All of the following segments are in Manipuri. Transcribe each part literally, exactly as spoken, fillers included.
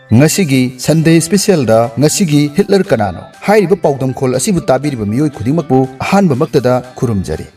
ꯉꯁꯤꯒꯤ Sunday Specialꯗ ꯉꯁꯤꯒꯤ ꯍꯤꯠꯂꯔ ꯀꯅꯥꯅꯣ? ꯍꯥꯏꯔꯤꯕ ꯄꯥꯎꯗꯝꯈꯣꯜ ꯑꯁꯤꯕꯨ ꯇꯥꯕꯤꯔꯤꯕ ꯃꯤꯑꯣꯏ ꯈꯨꯗꯤꯡꯃꯛꯄꯨ ꯑꯍꯥꯟꯕꯃꯛꯇꯗ ꯈꯨꯔꯨꯝꯖꯔꯤ꯫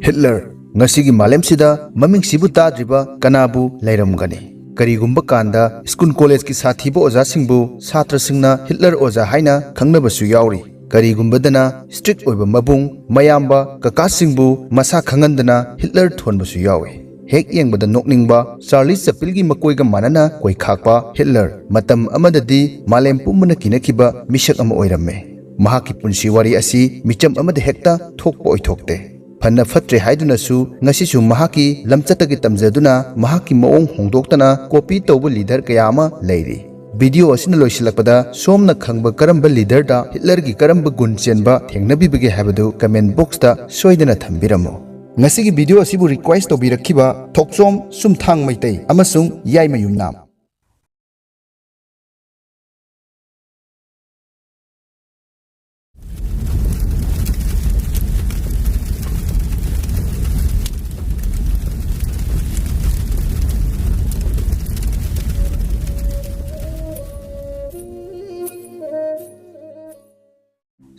ꯍꯤꯠꯂꯔ꯫ ꯉꯁꯤꯒꯤ ꯃꯥꯂꯦꯝꯁꯤꯗ ꯃꯃꯤꯡꯁꯤꯕꯨ ꯇꯥꯗ꯭ꯔꯤꯕ ꯀꯅꯥꯕꯨ ꯂꯩꯔꯝꯒꯅꯤ? ꯀꯔꯤꯒꯨꯝꯕ ꯀꯥꯟꯗ ꯁ꯭ꯀꯨꯜ ꯀꯣꯂꯦꯖꯀꯤ ꯁꯥꯊꯤꯕ ꯑꯣꯖꯥꯁꯤꯡꯕꯨ ꯁꯥꯇ꯭ꯔꯁꯤꯡꯅ ꯍꯤꯠꯂꯔ ꯑꯣꯖꯥ ꯍꯥꯏꯅ ꯈꯪꯅꯕꯁꯨ ꯌꯥꯎꯔꯤ꯫ ꯀꯔꯤꯒꯨꯝꯕꯗꯅ strict ꯑꯣꯏꯕ ꯃꯕꯨꯡ, ꯃꯌꯥꯝꯕ, ꯀꯀꯥꯁꯤꯡꯕꯨ ꯃꯁꯥ ꯈꯪꯍꯟꯗꯅ ꯍꯤꯠꯂꯔ ꯊꯣꯟꯕꯁꯨ ꯌꯥꯎꯏ꯫ ꯍꯦꯛ ꯌꯦꯡꯕꯗ ꯅꯣꯛꯅꯤꯡꯕ ꯆꯥꯔꯂꯤ ꯆꯄꯤꯜꯒꯤ ꯃꯀꯣꯏꯒ ꯃꯥꯟꯅꯅ ꯀꯣꯏꯈꯥꯛꯄ ꯍꯤꯠꯂꯔ ꯃꯇꯝ ꯑꯃꯗꯗꯤ ꯃꯥꯂꯦꯝ ꯄꯨꯝꯕꯅ ꯀꯤꯅꯈꯤꯕ ꯃꯤꯁꯛ ꯑꯃ ꯑꯣꯏꯔꯝꯃꯤ꯫ ꯃꯍꯥꯛꯀꯤ ꯄꯨꯟꯁꯤ ꯋꯥꯔꯤ ꯑꯁꯤ ꯃꯤꯆꯝ ꯑꯃꯗ ꯍꯦꯛꯇ ꯊꯣꯛꯄ ꯑꯣꯏꯊꯣꯛꯇꯦ꯫ ꯐꯅ ꯐꯠꯇ꯭ꯔꯦ ꯍꯥꯏꯗꯨꯅꯁꯨ ꯉꯁꯤꯁꯨ ꯃꯍꯥꯛꯀꯤ ꯂꯝꯆꯠꯇꯒꯤ ꯇꯝꯖꯗꯨꯅ ꯃꯍꯥꯛꯀꯤ ꯃꯑꯣꯡ ꯍꯣꯡꯗꯣꯛꯇꯅ copy ꯇꯧꯕ leader ꯀꯌꯥ ꯑꯃ ꯂꯩꯔꯤ꯫ Video ꯑꯁꯤꯅ ꯂꯣꯏꯁꯤꯜꯂꯛꯄꯗ ꯁꯣꯝꯅ ꯈꯪꯕ ꯀꯔꯝꯕ leaderꯗ ꯍꯤꯠꯂꯔꯒꯤ ꯀꯔꯝꯕ ꯒꯨꯟ ꯆꯦꯟꯕ ꯊꯦꯡꯅꯕꯤꯕꯒꯦ ꯍꯥꯏꯕꯗꯨ comment boxꯇ ꯁꯣꯏꯗꯅ ꯊꯝꯕꯤꯔꯝꯃꯨ꯫ ꯉꯁꯤꯒꯤ video ꯑꯁꯤꯕꯨ request ꯇꯧꯕꯤꯔꯛꯈꯤꯕ ꯊꯣꯛꯆꯣꯝ ꯁꯨꯝꯊꯥꯡ ꯃꯩꯇꯩ ꯑꯃꯁꯨꯡ ꯌꯥꯏꯃ ꯌꯨꯝꯅꯥꯝ꯫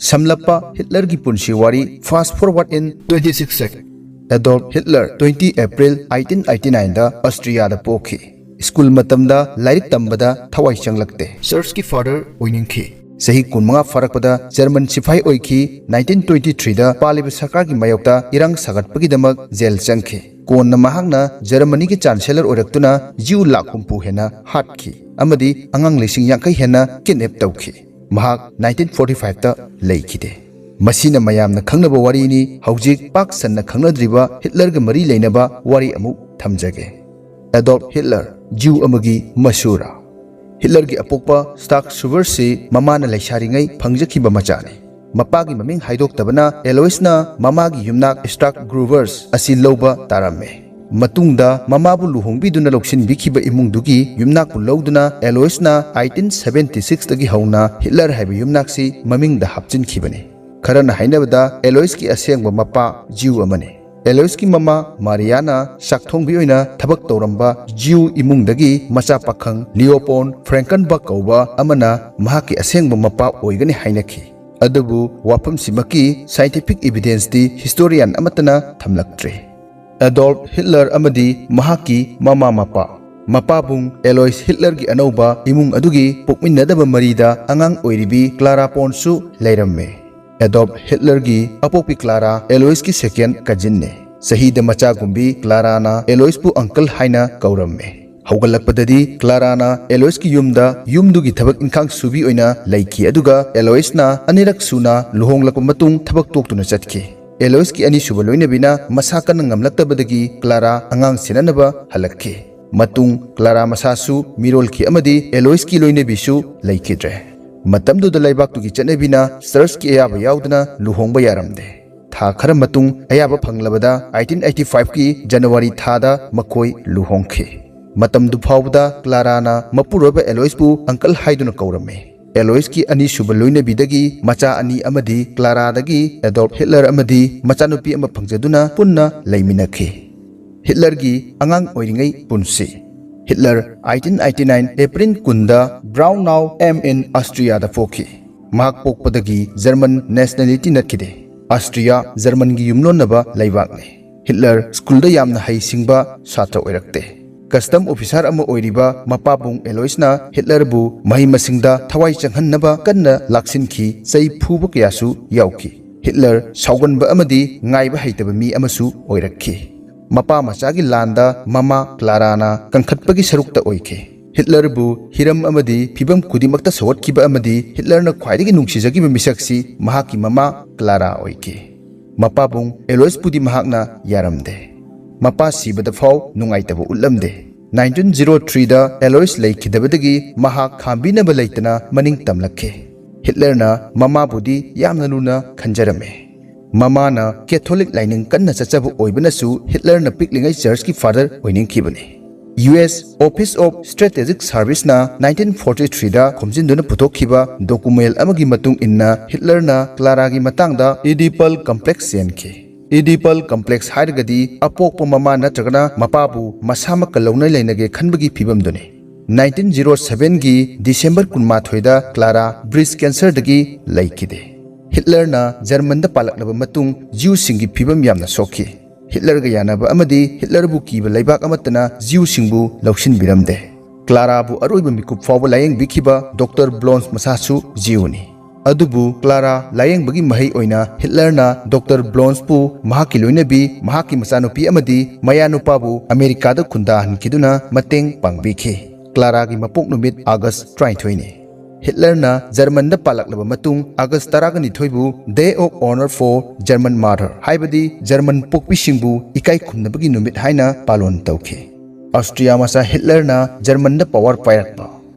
ꯁꯝꯂꯞꯄ ꯍꯤꯠꯂꯔꯒꯤ ꯄꯨꯟꯁꯤ ꯋꯥꯔꯤ, fast forward in twenty-six second꯫ Adolf Hitler twenty April eighteen eighty nineꯗ ꯑꯁꯇ꯭ꯔꯤꯌꯥꯗ ꯄꯣꯛꯈꯤ꯫ ꯁ꯭ꯀꯨꯜ ꯃꯇꯝꯗ ꯂꯥꯏꯔꯤꯛ ꯇꯝꯕꯗ ꯊꯋꯥꯏ ꯆꯪꯂꯛꯇꯦ꯫ ꯆꯔꯆꯀꯤ ꯐꯥꯗꯔ ꯑꯣꯏꯅꯤꯡꯈꯤ꯫ ꯆꯍꯤ ꯀꯨꯟꯃꯉꯥ ꯐꯥꯔꯛꯄꯗ ꯖꯔꯃꯟ ꯁꯤꯐꯥꯏ ꯑꯣꯏꯈꯤ꯫ Nineteen twenty threeꯗ ꯄꯥꯜꯂꯤꯕ ꯁꯔꯀꯥꯔꯒꯤ ꯃꯥꯌꯣꯛꯇ ꯏꯔꯥꯡ ꯁꯥꯒꯠꯄꯒꯤꯗꯃꯛ ꯖꯦꯜ ꯆꯪꯈꯤ꯫ ꯀꯣꯟꯅ ꯃꯍꯥꯛꯅ ꯖꯔꯃꯅꯤꯒꯤ ꯆꯥꯟꯁꯦꯂꯔ ꯑꯣꯏꯔꯛꯇꯨꯅ ꯖꯤꯎ ꯂꯥꯈ ꯍꯨꯝꯐꯨ ꯍꯦꯟꯅ ꯍꯥꯠꯈꯤ ꯑꯃꯗꯤ ꯑꯉꯥꯡ ꯂꯤꯁꯤꯡ ꯌꯥꯡꯈꯩ ꯍꯦꯟꯅ kidnap ꯇꯧꯈꯤ꯫ ꯃꯍꯥꯛ nineteen forty fiveꯇ ꯂꯩꯈꯤꯗꯦ꯫ ꯃꯁꯤꯅ ꯃꯌꯥꯝꯅ ꯈꯪꯅꯕ ꯋꯥꯔꯤꯅꯤ꯫ ꯍꯧꯖꯤꯛ ꯄꯥꯛ ꯁꯟꯅ ꯈꯪꯅꯗ꯭ꯔꯤꯕ ꯍꯤꯠꯂꯔꯒ ꯃꯔꯤ ꯂꯩꯅꯕ ꯋꯥꯔꯤ ꯑꯃꯨꯛ ꯊꯝꯖꯒꯦ꯫ ꯑꯦꯗꯣꯜꯐ ꯍꯤꯠꯂꯔ, ꯖꯤꯎ ꯑꯃꯒꯤ ꯃꯁꯨꯔꯥ꯫ ꯍꯤꯠꯂꯔꯒꯤ ꯑꯄꯣꯛꯄ ꯁ꯭ꯇꯥꯛ ꯁꯨꯕꯔꯁꯤ ꯃꯃꯥꯅ ꯂꯩꯁꯥꯔꯤꯉꯩ ꯐꯪꯖꯈꯤꯕ ꯃꯆꯥꯅꯤ꯫ ꯃꯄꯥꯒꯤ ꯃꯃꯤꯡ ꯍꯥꯏꯗꯣꯛꯇꯕꯅ ꯑꯦꯂꯣꯏꯁꯅ ꯃꯃꯥꯒꯤ ꯌꯨꯝꯅꯥꯛ ꯁ꯭ꯇꯥꯛ ꯒ꯭ꯔꯨꯕꯔꯁ ꯑꯁꯤ ꯂꯧꯕ ꯇꯥꯔꯝꯃꯦ꯫ ꯃꯇꯨꯡꯗ ꯃꯃꯥꯕꯨ ꯂꯨꯍꯣꯡꯕꯤꯗꯨꯅ ꯂꯧꯁꯤꯟꯕꯤꯈꯤꯕ ꯏꯃꯨꯡꯗꯨꯒꯤ ꯌꯨꯝꯅꯥꯛꯄꯨ ꯂꯧꯗꯨꯅ ꯑꯦꯂꯣꯏꯁꯅ eighteen seventy sixꯇꯒꯤ ꯍꯧꯅ ꯍꯤꯠꯂꯔ ꯍꯥꯏꯕ ꯌꯨꯝꯅꯥꯛꯁꯤ ꯃꯃꯤꯡꯗ ꯍꯥꯞꯆꯤꯟꯈꯤꯕꯅꯤ꯫ ꯈꯔꯅ ꯍꯥꯏꯅꯕꯗ ꯑꯦꯂꯣꯏꯁꯀꯤ ꯑꯁꯦꯡꯕ ꯃꯄꯥ ꯖꯤꯎ ꯑꯃꯅꯤ꯫ ꯑꯦꯂꯣꯏꯁꯀꯤ ꯃꯃꯥ ꯃꯥꯔꯤꯌꯥꯅ ꯆꯥꯛꯊꯣꯡꯕꯤ ꯑꯣꯏꯅ ꯊꯕꯛ ꯇꯧꯔꯝꯕ ꯖꯤꯎ ꯏꯃꯨꯡꯗꯒꯤ ꯃꯆꯥ ꯄꯥꯈꯪ ꯂꯤꯑꯣꯄꯣꯟ ꯐ꯭ꯔꯦꯡꯀꯟꯕꯔꯒ ꯀꯧꯕ ꯑꯃꯅ ꯃꯍꯥꯛꯀꯤ ꯑꯁꯦꯡꯕ ꯃꯄꯥ ꯑꯣꯏꯒꯅꯤ ꯍꯥꯏꯅꯈꯤ꯫ ꯑꯗꯨꯕꯨ ꯋꯥꯐꯝꯁꯤꯃꯛꯀꯤ scientific evidence ꯇꯤ historian ꯑꯃꯠꯇꯅ ꯊꯝꯂꯛꯇ꯭ꯔꯦ꯫ ꯑꯦꯗꯣꯜꯐ ꯍꯤꯠꯂꯔ ꯑꯃꯗꯤ ꯃꯍꯥꯛꯀꯤ ꯃꯃꯥ ꯃꯄꯥ꯫ ꯃꯄꯥꯕꯨꯡ ꯑꯦꯂꯣꯏꯁ ꯍꯤꯠꯂꯔꯒꯤ ꯑꯅꯧꯕ ꯏꯃꯨꯡ ꯑꯗꯨꯒꯤ ꯄꯣꯛꯃꯤꯟꯅꯗꯕ ꯃꯔꯤꯗ ꯑꯉꯥꯡ ꯑꯣꯏꯔꯤꯕꯤ ꯀ꯭ꯂꯥꯔꯥ ꯄꯣꯟꯁꯨ ꯂꯩꯔꯝꯃꯦ꯫ ꯑꯦꯗꯣꯜꯐ ꯍꯤꯠꯂꯔꯒꯤ ꯑꯄꯣꯛꯄꯤ ꯀ꯭ꯂꯥꯔꯥ ꯑꯦꯂꯣꯏꯁꯀꯤ second cousin ꯅꯦ꯫ ꯆꯍꯤꯗ ꯃꯆꯥꯒꯨꯝꯕꯤ ꯀ꯭ꯂꯥꯔꯥꯅ ꯑꯦꯂꯣꯏꯁꯄꯨ uncle ꯍꯥꯏꯅ ꯀꯧꯔꯝꯃꯦ꯫ ꯍꯧꯒꯠꯂꯛꯄꯗꯗꯤ ꯀ꯭ꯂꯥꯔꯥꯅ ꯑꯦꯂꯣꯏꯁꯀꯤ ꯌꯨꯝꯗ ꯌꯨꯝꯗꯨꯒꯤ ꯊꯕꯛ ꯏꯪꯈꯥꯡ ꯁꯨꯕꯤ ꯑꯣꯏꯅ ꯂꯩꯈꯤ, ꯑꯗꯨꯒ ꯑꯦꯂꯣꯏꯁꯅ ꯑꯅꯤꯔꯛ ꯁꯨꯅ ꯂꯨꯍꯣꯡꯂꯛꯄ ꯃꯇꯨꯡ ꯊꯕꯛ ꯇꯣꯛꯇꯨꯅ ꯆꯠꯈꯤ꯫ ꯑꯦꯂꯣꯏꯁꯀꯤ ꯑꯅꯤꯁꯨꯕ ꯂꯣꯏꯅꯕꯤꯅ ꯃꯁꯥ ꯀꯟꯅ ꯉꯝꯂꯛꯇꯕꯗꯒꯤ ꯀ꯭ꯂꯥꯔꯥ ꯑꯉꯥꯡ ꯁꯦꯟꯅꯅꯕ ꯍꯜꯂꯛꯈꯤ꯫ ꯃꯇꯨꯡ ꯀ꯭ꯂꯥꯔꯥ ꯃꯁꯥꯁꯨ ꯃꯤꯔꯣꯜꯈꯤ ꯑꯃꯗꯤ ꯑꯦꯂꯣꯏꯁꯀꯤ ꯂꯣꯏꯅꯕꯤꯁꯨ ꯂꯩꯈꯤꯗ꯭ꯔꯦ꯫ ꯃꯇꯝꯗꯨꯗ ꯂꯩꯕꯥꯛꯇꯨꯒꯤ ꯆꯠꯅꯕꯤꯅ ꯆꯔꯆꯀꯤ ꯑꯌꯥꯕ ꯌꯥꯎꯗꯅ ꯂꯨꯍꯣꯡꯕ ꯌꯥꯔꯝꯗꯦ꯫ ꯊꯥ ꯈꯔ ꯃꯇꯨꯡ ꯑꯌꯥꯕ ꯐꯪꯂꯕꯗ eighteen eighty five ꯀꯤ ꯖꯅꯋꯥꯔꯤ ꯊꯥꯗ ꯃꯈꯣꯏ ꯂꯨꯍꯣꯡꯈꯤ꯫ ꯃꯇꯝꯗꯨ ꯐꯥꯎꯕꯗ ꯀ꯭ꯂꯥꯔꯥꯅ ꯃꯄꯨꯔꯣꯏꯕ ꯑꯦꯂꯣꯏꯁꯄꯨ uncle ꯍꯥꯏꯗꯨꯅ ꯀꯧꯔꯝꯃꯤ꯫ ꯑꯦꯂꯣꯏꯁꯀꯤ ꯑꯅꯤꯁꯨꯕ ꯂꯣꯏꯅꯕꯤꯗꯒꯤ ꯃꯆꯥ ꯑꯅꯤ ꯑꯃꯗꯤ ꯀ꯭ꯂꯥꯔꯥꯗꯒꯤ ꯑꯦꯗꯣꯜꯐ ꯍꯤꯠꯂꯔ ꯑꯃꯗꯤ ꯃꯆꯥꯅꯨꯄꯤ ꯑꯃ ꯐꯪꯖꯗꯨꯅ ꯄꯨꯟꯅ ꯂꯩꯃꯤꯟꯅꯈꯤ꯫ ꯍꯤꯠꯂꯔꯒꯤ ꯑꯉꯥꯡ ꯑꯣꯏꯔꯤꯉꯩ ꯄꯨꯟꯁꯤ꯫ Hitler eighteen eighty nine April ꯀꯨꯟꯗ ꯕ꯭ꯔꯥꯎꯅꯥꯎ ꯑꯦꯝ ꯏꯟ ꯑꯁꯇ꯭ꯔꯤꯌꯥꯗ ꯄꯣꯛꯈꯤ꯫ ꯃꯍꯥꯛ ꯄꯣꯛꯄꯗꯒꯤ ꯖꯔꯃꯟ nationality ꯅꯠꯈꯤꯗꯦ꯫ ꯑꯁꯇ꯭ꯔꯤꯌꯥ ꯖꯔꯃꯟꯒꯤ ꯌꯨꯝꯂꯣꯟꯅꯕ ꯂꯩꯕꯥꯛꯅꯤ꯫ ꯍꯤꯠꯂꯔ ꯁ꯭ꯀꯨꯜꯗ ꯌꯥꯝꯅ ꯍꯩꯁꯤꯡꯕ ꯁꯥꯇ꯭ꯔ ꯑꯣꯏꯔꯛꯇꯦ꯫ Custom officer ꯑꯃ ꯑꯣꯏꯔꯤꯕ ꯃꯄꯥꯕꯨꯡ ꯑꯦꯂꯣꯏꯁꯅ ꯍꯤꯠꯂꯔꯕꯨ ꯃꯍꯩ ꯃꯁꯤꯡꯗ ꯊꯋꯥꯏ ꯆꯪꯍꯟꯅꯕ ꯀꯟꯅ ꯂꯥꯛꯁꯤꯟꯈꯤ, ꯆꯩ ꯐꯨꯕ ꯀꯌꯥꯁꯨ ꯌꯥꯎꯈꯤ꯫ ꯍꯤꯠꯂꯔ ꯁꯥꯎꯒꯟꯕ ꯑꯃꯗꯤ ꯉꯥꯏꯕ ꯍꯩꯇꯕ ꯃꯤ ꯑꯃꯁꯨ ꯑꯣꯏꯔꯛꯈꯤ꯫ ꯃꯄꯥ ꯃꯆꯥꯒꯤ ꯂꯥꯟꯗ ꯃꯃꯥ ꯀ꯭ꯂꯥꯔꯥꯅ ꯀꯟꯈꯠꯄꯒꯤ ꯁꯔꯨꯛꯇ ꯑꯣꯏꯈꯤ꯫ ꯍꯤꯠꯂꯔꯕꯨ ꯍꯤꯔꯝ ꯑꯃꯗꯤ ꯐꯤꯚꯝ ꯈꯨꯗꯤꯡꯃꯛꯇ ꯁꯧꯒꯠꯈꯤꯕ ꯑꯃꯗꯤ ꯍꯤꯠꯂꯔꯅ ꯈ꯭ꯋꯥꯏꯗꯒꯤ ꯅꯨꯡꯁꯤꯖꯈꯤꯕ ꯃꯤꯁꯛꯁꯤ ꯃꯍꯥꯛꯀꯤ ꯃꯃꯥ ꯀ꯭ꯂꯥꯔꯥ ꯑꯣꯏꯈꯤ꯫ ꯃꯄꯥꯕꯨꯡ ꯑꯦꯂꯣꯏꯁꯄꯨꯗꯤ ꯃꯍꯥꯛꯅ ꯌꯥꯔꯝꯗꯦ꯫ ꯃꯄꯥ ꯁꯤꯕꯗ ꯐꯥꯎ ꯅꯨꯡꯉꯥꯏꯇꯕ ꯎꯠꯂꯝꯗꯦ꯫ Nineteen zero three ꯗ ꯑꯦꯂꯣꯏꯁ ꯂꯩꯈꯤꯗꯕꯗꯒꯤ ꯃꯍꯥꯛ ꯈꯥꯝꯕꯤꯅꯕ ꯂꯩꯇꯅ ꯃꯅꯤꯡ ꯇꯝꯂꯛꯈꯤ꯫ ꯍꯤꯠꯂꯔꯅ ꯃꯃꯥꯕꯨꯗꯤ ꯌꯥꯝꯅ ꯂꯨꯅ ꯈꯟꯖꯔꯝꯃꯤ꯫ ꯃꯃꯥꯅ ꯀꯦꯊꯣꯂꯤꯛ ꯂꯥꯏꯅꯤꯡ ꯀꯟꯅ ꯆꯠꯆꯕ ꯑꯣꯏꯕꯅꯁꯨ ꯍꯤꯠꯂꯔꯅ ꯄꯤꯛꯂꯤꯉꯩ ꯆꯔꯆꯀꯤ father ꯑꯣꯏꯅꯤꯡꯈꯤꯕꯅꯤ꯫ U S Office of Strategic Service ꯅ nineteen forty three ꯗ ꯈꯣꯝꯖꯤꯟꯗꯨꯅ ꯄꯨꯊꯣꯛꯈꯤꯕ document ꯑꯃꯒꯤ ꯃꯇꯨꯡ ꯏꯟꯅ ꯍꯤꯠꯂꯔꯅ ꯀ꯭ꯂꯥꯔꯥꯒꯤ ꯃꯇꯥꯡꯗ Oedipal complex ꯆꯦꯟꯈꯤ꯫ Oedipal complex ꯍꯥꯏꯔꯒꯗꯤ ꯑꯄꯣꯛꯄ ꯃꯃꯥ ꯅꯠꯇ꯭ꯔꯒꯅ ꯃꯄꯥꯕꯨ ꯃꯁꯥꯃꯛꯀ ꯂꯧꯅ ꯂꯩꯅꯒꯦ ꯈꯟꯕꯒꯤ ꯐꯤꯕꯝꯗꯨꯅꯤ꯫ ꯅꯥꯏꯟꯇꯤꯟ ꯖꯤꯔꯣ ꯁꯚꯦꯟꯒꯤ ꯗꯤꯁꯦꯝꯕꯔ ꯀꯨꯟꯃꯥꯊꯣꯏꯗ ꯀ꯭ꯂꯥꯔꯥ ꯕ꯭ꯔꯦꯁ꯭ꯠ ꯀꯦꯟꯁꯔꯗꯒꯤ ꯂꯩꯈꯤꯗꯦ꯫ ꯍꯤꯠꯂꯔꯅ ꯖꯔꯃꯟꯗ ꯄꯥꯜꯂꯛꯂꯕ ꯃꯇꯨꯡ ꯖ꯭ꯌꯨꯁꯤꯡꯒꯤ ꯐꯤꯕꯝ ꯌꯥꯝꯅ ꯁꯣꯛꯈꯤ꯫ ꯍꯤꯠꯂꯔꯒ ꯌꯥꯅꯕ ꯑꯃꯗꯤ ꯍꯤꯠꯂꯔꯕꯨ ꯀꯤꯕ ꯂꯩꯕꯥꯛ ꯑꯃꯠꯇꯅ ꯖ꯭ꯌꯨꯁꯤꯡꯕꯨ ꯂꯧꯁꯤꯟꯕꯤꯔꯝꯗꯦ꯫ ꯀ꯭ꯂꯥꯔꯥꯕꯨ ꯑꯔꯣꯏꯕ ꯃꯤꯀꯨꯞ ꯐꯥꯎꯕ ꯂꯥꯌꯦꯡꯕꯤꯈꯤꯕ ꯗꯣꯛꯇꯔ ꯕ꯭ꯂꯣꯟꯁ ꯃꯁꯥꯁꯨ ꯖ꯭ꯌꯨꯅꯤ꯫ ꯑꯗꯨꯕꯨ ꯀ꯭ꯂꯥꯔꯥ ꯂꯥꯌꯦꯡꯕꯒꯤ ꯃꯍꯩ ꯑꯣꯏꯅ ꯍꯤꯠꯂꯔꯅ ꯗꯣꯛꯇꯔ ꯕ꯭ꯂꯣꯟꯁꯄꯨ ꯃꯍꯥꯛꯀꯤ ꯂꯣꯏꯅꯕꯤ, ꯃꯍꯥꯛꯀꯤ ꯃꯆꯥꯅꯨꯄꯤ ꯑꯃꯗꯤ ꯃꯌꯥꯅꯨꯄꯥꯕꯨ ꯑꯃꯦꯔꯤꯀꯥꯗ ꯈꯨꯟꯗꯥꯍꯟꯈꯤꯗꯨꯅ ꯃꯇꯦꯡ ꯄꯥꯡꯕꯤꯈꯤ꯫ ꯀ꯭ꯂꯥꯔꯥꯒꯤ ꯃꯄꯣꯛ ꯅꯨꯃꯤꯠ ꯑꯥꯒꯁ꯭ꯠ ꯇꯔꯥꯅꯤꯊꯣꯏꯅꯤ꯫ ꯍꯤꯠꯂꯔꯅ ꯖꯔꯃꯟꯗ ꯄꯥꯜꯂꯛꯂꯕ ꯃꯇꯨꯡ ꯑꯥꯒꯁ꯭ꯠ ꯇꯔꯥꯅꯤꯊꯣꯏꯕꯨ Day of Honor for German Mother, ꯍꯥꯏꯕꯗꯤ ꯖꯔꯃꯟ ꯄꯣꯛꯄꯤꯁꯤꯡꯕꯨ ꯏꯀꯥꯏ ꯈꯨꯝꯅꯕꯒꯤ ꯅꯨꯃꯤꯠ ꯍꯥꯏꯅ ꯄꯥꯂꯣꯟ ꯇꯧꯈꯤ꯫ ꯑꯣꯁꯇ꯭ꯔꯤꯌꯥ ꯃꯆꯥ ꯍꯤꯠꯂꯔꯅ ꯖꯔꯃꯟꯗ ꯄꯥꯋꯔ ꯄꯥꯏꯔꯛꯄ꯫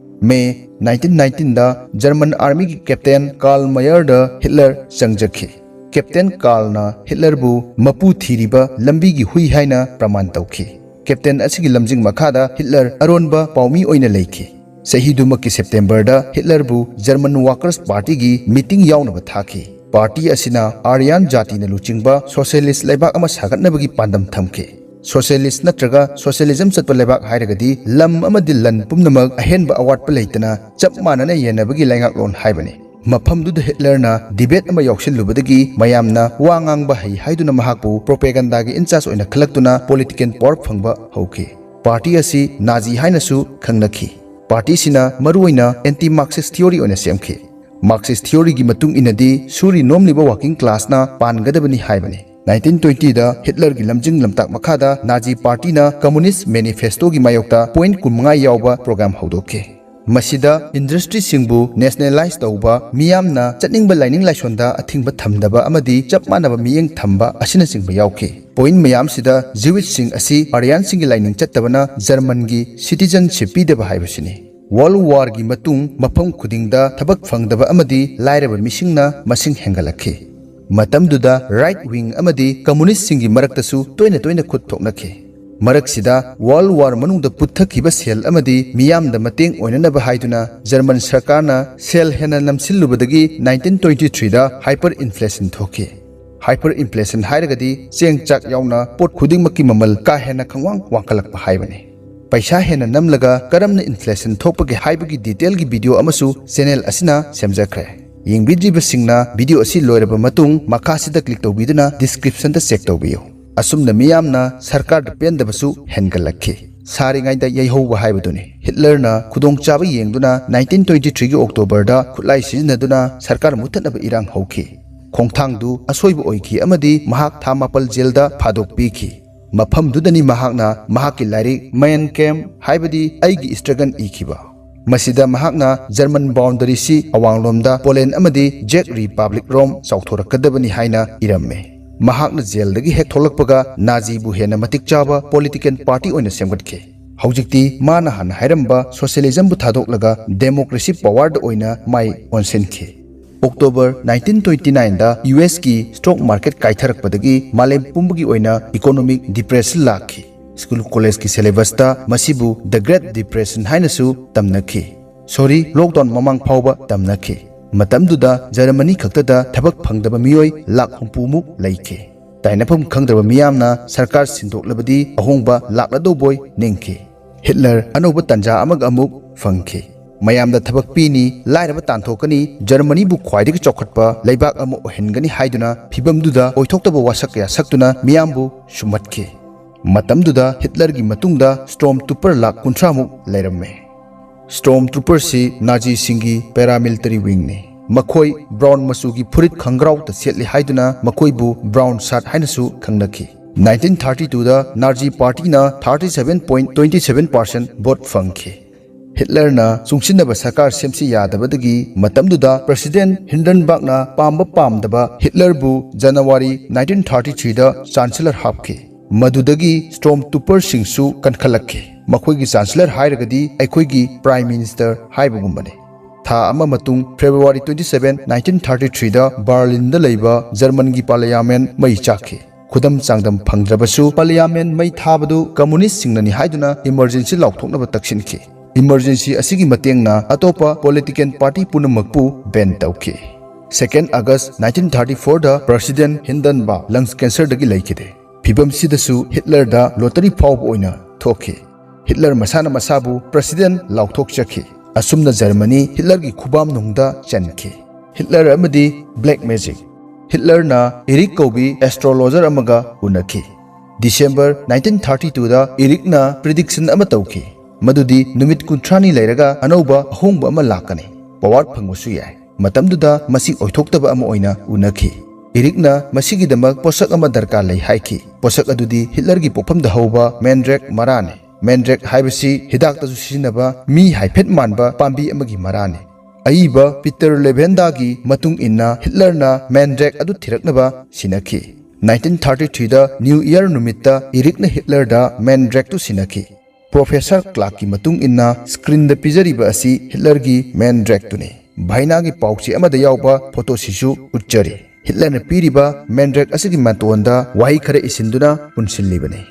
ꯃꯦ ꯅꯥꯏꯟꯇꯤꯟ ꯅꯥꯏꯟꯇꯤꯟꯗ ꯖꯔꯃꯟ ꯑꯥꯔꯃꯤꯒꯤ ꯀꯦꯞꯇꯦꯟ ꯀꯥꯔꯜ ꯃꯌꯔꯗ ꯍꯤꯠꯂꯔ ꯆꯪꯖꯈꯤ꯫ ꯀꯦꯞꯇꯦꯟ ꯀꯥꯔꯜꯅ ꯍꯤꯠꯂꯔꯕꯨ ꯃꯄꯨ ꯊꯤꯔꯤꯕ ꯂꯝꯕꯤꯒꯤ ꯍꯨꯏ ꯍꯥꯏꯅ ꯄ꯭ꯔꯃꯥꯟ ꯇꯧꯈꯤ꯫ ꯀꯦꯞꯇꯦꯟ ꯑꯁꯤꯒꯤ ꯂꯝꯖꯤꯡ ꯃꯈꯥꯗ ꯍꯤꯠꯂꯔ ꯑꯔꯣꯟꯕ ꯄꯥꯎꯃꯤ ꯑꯣꯏꯅ ꯂꯩꯈꯤ꯫ ꯆꯍꯤꯗꯨꯃꯛꯀꯤ ꯁꯦꯞꯇꯦꯝꯕꯔꯗ ꯍꯤꯠꯂꯔꯕꯨ ꯖꯔꯃꯟ ꯋꯥꯔꯀꯔꯁ ꯄꯥꯔꯇꯤꯒꯤ ꯃꯤꯇꯤꯡ ꯌꯥꯎꯅꯕ ꯊꯥꯈꯤ꯫ ꯄꯥꯔꯇꯤ ꯑꯁꯤꯅ ꯑꯥꯔꯌꯥꯟ ꯖꯥꯇꯤꯅ ꯂꯨꯆꯤꯡꯕ ꯁꯣꯁꯤꯌꯦꯂꯤꯁ꯭ꯠ ꯂꯩꯕꯥꯛ ꯑꯃ ꯁꯥꯒꯠꯅꯕꯒꯤ ꯄꯥꯟꯗꯝ ꯊꯝꯈꯤ꯫ ꯁꯣꯁꯤꯌꯦꯂꯤꯁ꯭ꯠ ꯅꯠꯇ꯭ꯔꯒ ꯁꯣꯁꯤꯌꯦꯂꯤꯖꯝ ꯆꯠꯄ ꯂꯩꯕꯥꯛ ꯍꯥꯏꯔꯒꯗꯤ ꯂꯝ ꯑꯃꯗꯤ ꯂꯟ ꯄꯨꯝꯅꯃꯛ ꯑꯍꯦꯟꯕ ꯑꯋꯥꯠꯄ ꯂꯩꯇꯅ ꯆꯞ ꯃꯥꯟꯅꯅ ꯌꯦꯟꯅꯕꯒꯤ ꯂꯩꯉꯥꯛꯂꯣꯟ ꯍꯥꯏꯕꯅꯤ꯫ ꯃꯐꯝꯗꯨꯗ ꯍꯤꯠꯂꯔꯅ ꯗꯤꯕꯦꯠ ꯑꯃ ꯌꯥꯎꯁꯤꯜꯂꯨꯕꯗꯒꯤ ꯃꯌꯥꯝꯅ ꯋꯥ ꯉꯥꯡꯕ ꯍꯩ ꯍꯥꯏꯗꯨꯅ ꯃꯍꯥꯛꯄꯨ ꯄ꯭ꯔꯣꯄꯦꯒꯟꯗꯥꯒꯤ ꯏꯟꯆꯥꯔꯖ ꯑꯣꯏꯅ ꯈꯜꯂꯛꯇꯨꯅ ꯄꯣꯂꯤꯇꯤꯀꯦꯜ ꯄꯥꯋꯔ ꯐꯪꯕ ꯍꯧꯈꯤ꯫ ꯄꯥꯔꯇꯤ ꯑꯁꯤ ꯅꯥꯖꯤ ꯍꯥꯏꯅꯁꯨ ꯈꯪꯅꯈꯤ꯫ ꯄꯥꯔꯇꯤꯁꯤꯅ ꯃꯔꯨꯑꯣꯏꯅ ꯑꯦꯟꯇꯤ ꯃꯥꯔꯛꯁꯤꯁ꯭ꯠ ꯊꯤꯑꯣꯔꯤ ꯑꯣꯏꯅ ꯁꯦꯝꯈꯤ꯫ ꯃꯥꯔꯛꯁꯤꯁ꯭ꯠ ꯊꯤꯑꯣꯔꯤꯒꯤ ꯃꯇꯨꯡ ꯏꯟꯅꯗꯤ ꯁꯨꯔꯤ ꯅꯣꯝꯂꯤꯕ ꯋꯥꯔꯀꯤꯡ ꯀ꯭ꯂꯥꯁꯅ ꯄꯥꯟꯒꯗꯕꯅꯤ ꯍꯥꯏꯕꯅꯤ꯫ ꯅꯥꯏꯟꯇꯤꯟ ꯇ꯭ꯋꯦꯟꯇꯤꯗ ꯍꯤꯠꯂꯔꯒꯤ ꯂꯝꯖꯤꯡ ꯂꯝꯇꯥꯛ ꯃꯈꯥꯗ ꯅꯥꯖꯤ ꯄꯥꯔꯇꯤꯅ ꯀꯝꯃ꯭ꯌꯨꯅꯤꯁ꯭ꯠ ꯃꯦꯅꯤꯐꯦꯁꯇꯣꯒꯤ ꯃꯥꯌꯣꯛꯇ ꯄꯣꯏꯟꯠ ꯀꯨꯟꯃꯉꯥ ꯌꯥꯎꯕ ꯄ꯭ꯔꯣꯒ꯭ꯔꯥꯝ ꯍꯧꯗꯣꯛꯈꯤ꯫ ꯃꯁꯤꯗ ꯏꯟꯗꯁꯇ꯭ꯔꯤꯁꯤꯡꯕꯨ ꯅꯦꯁꯅꯦꯂꯥꯏꯖ ꯇꯧꯕ, ꯃꯤꯌꯥꯝꯅ ꯆꯠꯅꯤꯡꯕ ꯂꯥꯏꯅꯤꯡ ꯂꯥꯏꯁꯣꯟꯗ ꯑꯊꯤꯡꯕ ꯊꯝꯗꯕ ꯑꯃꯗꯤ ꯆꯞ ꯃꯥꯟꯅꯕ ꯃꯤꯠꯌꯦꯡ ꯊꯝꯕ ꯑꯁꯤꯅꯆꯤꯡꯕ ꯌꯥꯎꯈꯤ꯫ ꯄꯣꯏꯟꯠ ꯃꯌꯥꯝꯁꯤꯗ ꯖ꯭ꯌꯨꯏꯁꯁꯤꯡ ꯑꯁꯤ ꯑꯥꯔꯌꯥꯟꯁꯤꯡꯒꯤ ꯂꯥꯏꯅꯤꯡ ꯆꯠꯇꯕꯅ ꯖꯔꯃꯟꯒꯤ ꯁꯤꯇꯤꯖꯟꯁꯤꯞ ꯄꯤꯗꯕ ꯍꯥꯏꯕꯁꯤꯅꯤ꯫ ꯋꯥꯔꯜꯗ ꯋꯥꯔꯒꯤ ꯃꯇꯨꯡ ꯃꯐꯝ ꯈꯨꯗꯤꯡꯗ ꯊꯕꯛ ꯐꯪꯗꯕ ꯑꯃꯗꯤ ꯂꯥꯏꯔꯕ ꯃꯤꯁꯤꯡꯅ ꯃꯁꯤꯡ ꯍꯦꯟꯒꯠꯂꯛꯈꯤ꯫ ꯃꯇꯝꯗꯨꯗ ꯔꯥꯏꯠ ꯋꯤꯡ ꯑꯃꯗꯤ ꯀꯝꯃ꯭ꯌꯨꯅꯤꯁ꯭ꯠꯁꯤꯡꯒꯤ ꯃꯔꯛꯇꯁꯨ ꯇꯣꯏꯅ ꯇꯣꯏꯅ ꯈꯨꯠ ꯊꯣꯛꯅꯈꯤ꯫ ꯃꯔꯛꯁꯤꯗ ꯋꯥꯔꯜꯗ ꯋꯥꯔ ꯃꯅꯨꯡꯗ ꯄꯨꯊꯈꯤꯕ ꯁꯦꯜ ꯑꯃꯗꯤ ꯃꯤꯌꯥꯝꯗ ꯃꯇꯦꯡ ꯑꯣꯏꯅꯅꯕ ꯍꯥꯏꯗꯨꯅ ꯖꯔꯃꯟ ꯁꯔꯀꯥꯔꯅ ꯁꯦꯜ ꯍꯦꯟꯅ ꯅꯝꯁꯤꯜꯂꯨꯕꯗꯒꯤ ꯅꯥꯏꯟꯇꯤꯟ ꯇ꯭ꯋꯦꯟꯇꯤ ꯊ꯭ꯔꯤꯗ ꯍꯥꯏꯄꯔ ꯏꯟꯐ꯭ꯂꯦꯁꯟ ꯊꯣꯛꯈꯤ꯫ Hyperinflation ꯍꯥꯏꯔꯒꯗꯤ ꯆꯦꯡ ꯆꯥꯛ ꯌꯥꯎꯅ ꯄꯣꯠ ꯈꯨꯗꯤꯡꯃꯛꯀꯤ ꯃꯃꯜ ꯀꯥ ꯍꯦꯟꯅ ꯈꯪꯋꯥꯡ ꯋꯥꯡꯈꯠꯂꯛꯄ ꯍꯥꯏꯕꯅꯤ꯫ ꯄꯩꯁꯥ ꯍꯦꯟꯅ ꯅꯝꯂꯒ ꯀꯔꯝꯅ inflation ꯊꯣꯛꯄꯒꯦ ꯍꯥꯏꯕꯒꯤ detail ꯒꯤ video ꯑꯃꯁꯨ channel ꯑꯁꯤꯅ ꯁꯦꯝꯖꯈ꯭ꯔꯦ꯫ ꯌꯦꯡꯕꯤꯗ꯭ꯔꯤꯕꯁꯤꯡꯅ video ꯑꯁꯤ ꯂꯣꯏꯔꯕ ꯃꯇꯨꯡ ꯃꯈꯥꯁꯤꯗ click ꯇꯧꯕꯤꯗꯨꯅ description ꯗ check ꯇꯧꯕꯤꯌꯨ꯫ ꯑꯁꯨꯝꯅ ꯃꯤꯌꯥꯝꯅ ꯁꯔꯀꯥꯔꯗ ꯄꯦꯟꯗꯕꯁꯨ ꯍꯦꯟꯒꯠꯂꯛꯈꯤ꯫ ꯁꯥꯔꯤꯉꯩꯗ ꯌꯩꯍꯧꯕ ꯍꯥꯏꯕꯗꯨꯅꯤ꯫ ꯍꯤꯠꯂꯔꯅ ꯈꯨꯗꯣꯡꯆꯥꯕ ꯌꯦꯡꯗꯨꯅ nineteen twenty three ꯒꯤ October ꯗ ꯈꯨꯠꯂꯥꯏ ꯁꯤꯖꯤꯟꯅꯗꯨꯅ ꯁꯔꯀꯥꯔ ꯃꯨꯠꯊꯠꯅꯕ ꯏꯔꯥꯡ ꯍꯧꯈꯤ꯫ ꯈꯣꯡꯊꯥꯡꯗꯨ ꯑꯁꯣꯏꯕ ꯑꯣꯏꯈꯤ ꯑꯃꯗꯤ ꯃꯍꯥꯛ ꯊꯥ ꯃꯥꯄꯜ ꯖꯦꯜꯗ ꯐꯥꯗꯣꯛꯄꯤꯈꯤ꯫ ꯃꯐꯝꯗꯨꯗꯅꯤ ꯃꯍꯥꯛꯅ ꯃꯍꯥꯛꯀꯤ ꯂꯥꯏꯔꯤꯛ Mein Kampf ꯍꯥꯏꯕꯗꯤ ꯑꯩꯒꯤ struggle ꯏꯈꯤꯕ꯫ ꯃꯁꯤꯗ ꯃꯍꯥꯛꯅ German boundary ꯁꯤ ꯑꯋꯥꯡꯂꯣꯝꯗ ꯄꯣꯂꯦꯟ ꯑꯃꯗꯤ Czech Republic ꯔꯣꯝ ꯆꯥꯎꯊꯣꯔꯛꯀꯗꯕꯅꯤ ꯍꯥꯏꯅ ꯏꯔꯝꯃꯤ꯫ ꯃꯍꯥꯛꯅ ꯖꯦꯜꯗꯒꯤ ꯍꯦꯛ ꯊꯣꯛꯂꯛꯄꯒ ꯅꯥꯖꯤꯕꯨ ꯍꯦꯟꯅ ꯃꯇꯤꯛ ꯆꯥꯕ political party ꯑꯣꯏꯅ ꯁꯦꯝꯒꯠꯈꯤ꯫ ꯍꯧꯖꯤꯛꯇꯤ ꯃꯥꯅ ꯍꯥꯟꯅ ꯍꯥꯏꯔꯝꯕ socialism ꯕꯨ ꯊꯥꯗꯣꯛꯂꯒ democracy power ꯗ ꯑꯣꯏꯅ ꯃꯥꯏ ꯑꯣꯟꯁꯤꯟꯈꯤ꯫ October nineteen twenty nine ꯗ U S ꯀꯤ stock market ꯀꯥꯏꯊꯔꯛꯄꯗꯒꯤ ꯃꯥꯂꯦꯝ ꯄꯨꯝꯕꯒꯤ ꯑꯣꯏꯅ economic depression ꯂꯥꯛꯈꯤ꯫ School college ꯀꯤ syllabus ꯇ ꯃꯁꯤꯕꯨ The Great Depression ꯍꯥꯏꯅꯁꯨ ꯇꯝꯅꯈꯤ꯫ Sorry, lockdown ꯃꯃꯥꯡ ꯐꯥꯎꯕ ꯇꯝꯅꯈꯤ꯫ ꯃꯇꯝꯗꯨꯗ ꯖꯔꯃꯅꯤ ꯈꯛꯇꯗ ꯊꯕꯛ ꯐꯪꯗꯕ ꯃꯤꯑꯣꯏ ꯂꯥꯈ ꯍꯨꯝꯐꯨ ꯃꯨꯛ ꯂꯩꯈꯤ꯫ ꯇꯥꯏꯅꯐꯝ ꯈꯪꯗ꯭ꯔꯕ ꯃꯤꯌꯥꯝꯅ ꯁꯔꯀꯥꯔ ꯁꯤꯟꯗꯣꯛꯂꯕꯗꯤ ꯑꯍꯣꯡꯕ ꯂꯥꯛꯂꯗꯧꯕꯣꯏ ꯅꯤꯡꯈꯤ꯫ ꯍꯤꯠꯂꯔ ꯑꯅꯧꯕ ꯇꯥꯟꯖꯥ ꯑꯃꯒ ꯑꯃꯨꯛ ꯐꯪꯈꯤ꯫ ꯃꯌꯥꯝꯗ ꯊꯕꯛ ꯄꯤꯅꯤ, ꯂꯥꯏꯔꯕ ꯇꯥꯟꯊꯣꯛꯀꯅꯤ, ꯖꯔꯃꯅꯤꯕꯨ ꯈ꯭ꯋꯥꯏꯗꯒꯤ ꯆꯥꯎꯈꯠꯄ ꯂꯩꯕꯥꯛ ꯑꯃ ꯑꯣꯏꯍꯟꯒꯅꯤ ꯍꯥꯏꯗꯨꯅ ꯐꯤꯚꯝꯗꯨꯗ ꯑꯣꯏꯊꯣꯛꯇꯕ ꯋꯥꯁꯛ ꯀꯌꯥ ꯁꯛꯇꯨꯅ ꯃꯤꯌꯥꯝꯕꯨ ꯁꯨꯝꯍꯠꯈꯤ꯫ ꯃꯇꯝꯗꯨꯗ ꯍꯤꯠꯂꯔꯒꯤ ꯃꯇꯨꯡꯗ Stormtrooper ꯂꯥꯈ ꯀꯨꯟꯊ꯭ꯔꯥ ꯃꯨꯛ ꯂꯩꯔꯝꯃꯤ꯫ Stormtrooper ꯁꯤ ꯅꯥꯖꯤꯁꯤꯡꯒꯤ paramilitary wing ꯅꯤ꯫ ꯃꯈꯣꯏ brown ꯃꯆꯨꯒꯤ ꯐꯨꯔꯤꯠ ꯈꯪꯒ꯭ꯔꯥꯎꯇ ꯁꯦꯠꯂꯤ ꯍꯥꯏꯗꯨꯅ ꯃꯈꯣꯏꯕꯨ Brown Shirt ꯍꯥꯏꯅꯁꯨ ꯈꯪꯅꯈꯤ꯫ Nineteen thirty two ꯗ ꯅꯥꯖꯤ party ꯅ thirty seven point twenty seven percent vote ꯐꯪꯈꯤ꯫ ꯍꯤꯠꯂꯔꯅ ꯆꯨꯡꯁꯤꯟꯅꯕ ꯁꯔꯀꯥꯔ ꯁꯦꯝꯁꯤ ꯌꯥꯗꯕꯗꯒꯤ ꯃꯇꯝꯗꯨꯗ President Hindenburg ꯅ ꯄꯥꯝꯕ ꯄꯥꯝꯗꯕ ꯍꯤꯠꯂꯔꯕꯨ January nineteen thirty three ꯗ Chancellor ꯍꯥꯞꯈꯤ꯫ ꯃꯗꯨꯗꯒꯤ Stormtrooper ꯁꯤꯡꯁꯨ ꯀꯟꯈꯠꯂꯛꯈꯤ꯫ ꯃꯈꯣꯏꯒꯤ Chancellor ꯍꯥꯏꯔꯒꯗꯤ ꯑꯩꯈꯣꯏꯒꯤ Prime Minister ꯍꯥꯏꯕꯒꯨꯝꯕꯅꯤ꯫ ꯊꯥ ꯑꯃ ꯃꯇꯨꯡ February twenty seven, nineteen thirty three ꯗ Berlin ꯗ ꯂꯩꯕ German ꯒꯤ Parliament ꯃꯩ ꯆꯥꯛꯈꯤ꯫ ꯈꯨꯗꯝ ꯆꯥꯡꯗꯝ ꯐꯪꯗ꯭ꯔꯕꯁꯨ Parliament ꯃꯩ ꯊꯥꯕꯗꯨ communist ꯁꯤꯡꯅꯅꯤ ꯍꯥꯏꯗꯨꯅ emergency ꯂꯥꯎꯊꯣꯛꯅꯕ ꯇꯛꯁꯤꯟꯈꯤ꯫ Emergency ꯑꯁꯤꯒꯤ ꯃꯇꯦꯡꯅ ꯑꯇꯣꯞꯄ political party ꯄꯨꯝꯅꯃꯛꯄꯨ ban ꯇꯧꯈꯤ꯫ Second August nineteen thirty fourꯗ President Hindenburg lungs cancerꯗꯒꯤ ꯂꯩꯈꯤꯗꯦ꯫ ꯐꯤꯕꯝꯁꯤꯗꯁꯨ ꯍꯤꯠꯂꯔꯗ lottery ꯐꯥꯎꯕ ꯑꯣꯏꯅ ꯊꯣꯛꯈꯤ꯫ ꯍꯤꯠꯂꯔ ꯃꯁꯥꯅ ꯃꯁꯥꯕꯨ President ꯂꯥꯎꯊꯣꯛꯆꯈꯤ꯫ ꯑꯁꯨꯝꯅ ꯖꯔꯃꯅꯤ ꯍꯤꯠꯂꯔꯒꯤ ꯈꯨꯕꯥꯝꯅꯨꯡꯗ ꯆꯟꯈꯤ꯫ ꯍꯤꯠꯂꯔ ꯑꯃꯗꯤ black magic꯫ ꯍꯤꯠꯂꯔꯅ ꯏꯔꯤꯛ ꯀꯧꯕꯤ astrologer ꯑꯃꯒ ꯎꯅꯈꯤ꯫ December nineteen thirty twoꯗ ꯏꯔꯤꯛꯅ prediction ꯑꯃ ꯇꯧꯈꯤ, ꯃꯗꯨꯗꯤ ꯅꯨꯃꯤꯠ ꯀꯨꯟꯊ꯭ꯔꯥꯅꯤ ꯂꯩꯔꯒ ꯑꯅꯧꯕ ꯑꯍꯣꯡꯕ ꯑꯃ ꯂꯥꯛꯀꯅꯤ, power ꯐꯪꯕꯁꯨ ꯌꯥꯏ꯫ ꯃꯇꯝꯗꯨꯗ ꯃꯁꯤ ꯑꯣꯏꯊꯣꯛꯇꯕ ꯑꯃ ꯑꯣꯏꯅ ꯎꯅꯈꯤ꯫ ꯏꯔꯤꯛꯅ ꯃꯁꯤꯒꯤꯗꯃꯛ ꯄꯣꯠꯁꯛ ꯑꯃ ꯗꯔꯀꯥꯔ ꯂꯩ ꯍꯥꯏꯈꯤ꯫ ꯄꯣꯠꯁꯛ ꯑꯗꯨꯗꯤ ꯍꯤꯠꯂꯔꯒꯤ ꯄꯣꯛꯐꯝꯗ ꯍꯧꯕ mandrake ꯃꯔꯥꯅꯤ꯫ Mandrake ꯍꯥꯏꯕꯁꯤ ꯍꯤꯗꯥꯛꯇꯁꯨ ꯁꯤꯖꯤꯟꯅꯕ, ꯃꯤ ꯍꯥꯏꯐꯦꯠ ꯃꯥꯟꯕ ꯄꯥꯝꯕꯤ ꯑꯃꯒꯤ ꯃꯔꯥꯅꯤ꯫ ꯑꯏꯕ Peter Levenda ꯒꯤ ꯃꯇꯨꯡ ꯏꯟꯅ ꯍꯤꯠꯂꯔꯅ mandrake ꯑꯗꯨ ꯊꯤꯔꯛꯅꯕ ꯁꯤꯟꯅꯈꯤ꯫ Nineteen thirty threeꯗ New Year ꯅꯨꯃꯤꯠꯇ ꯏꯔꯤꯛꯅ ꯍꯤꯠꯂꯔꯗ mandrake ꯇꯨ ꯁꯤꯟꯅꯈꯤ꯫ Professor Clark ꯀꯤ ꯃꯇꯨꯡ ꯏꯟꯅ screen ꯗ ꯄꯤꯖꯔꯤꯕ ꯑꯁꯤ ꯍꯤꯠꯂꯔꯒꯤ mandrake ꯇꯨꯅꯤ꯫ ꯚꯥꯏꯅꯥꯒꯤ ꯄꯥꯎꯆꯦ ꯑꯃꯗ ꯌꯥꯎꯕ photo ꯁꯤꯁꯨ ꯎꯠꯆꯔꯤ꯫ ꯍꯤꯠꯂꯔꯅ ꯄꯤꯔꯤꯕ mandrake ꯑꯁꯤꯒꯤ ꯃꯇꯣꯟꯗ ꯋꯥꯍꯩ ꯈꯔ ꯏꯁꯤꯟꯗꯨꯅ ꯄꯨꯟꯁꯤꯜꯂꯤꯕꯅꯤ꯫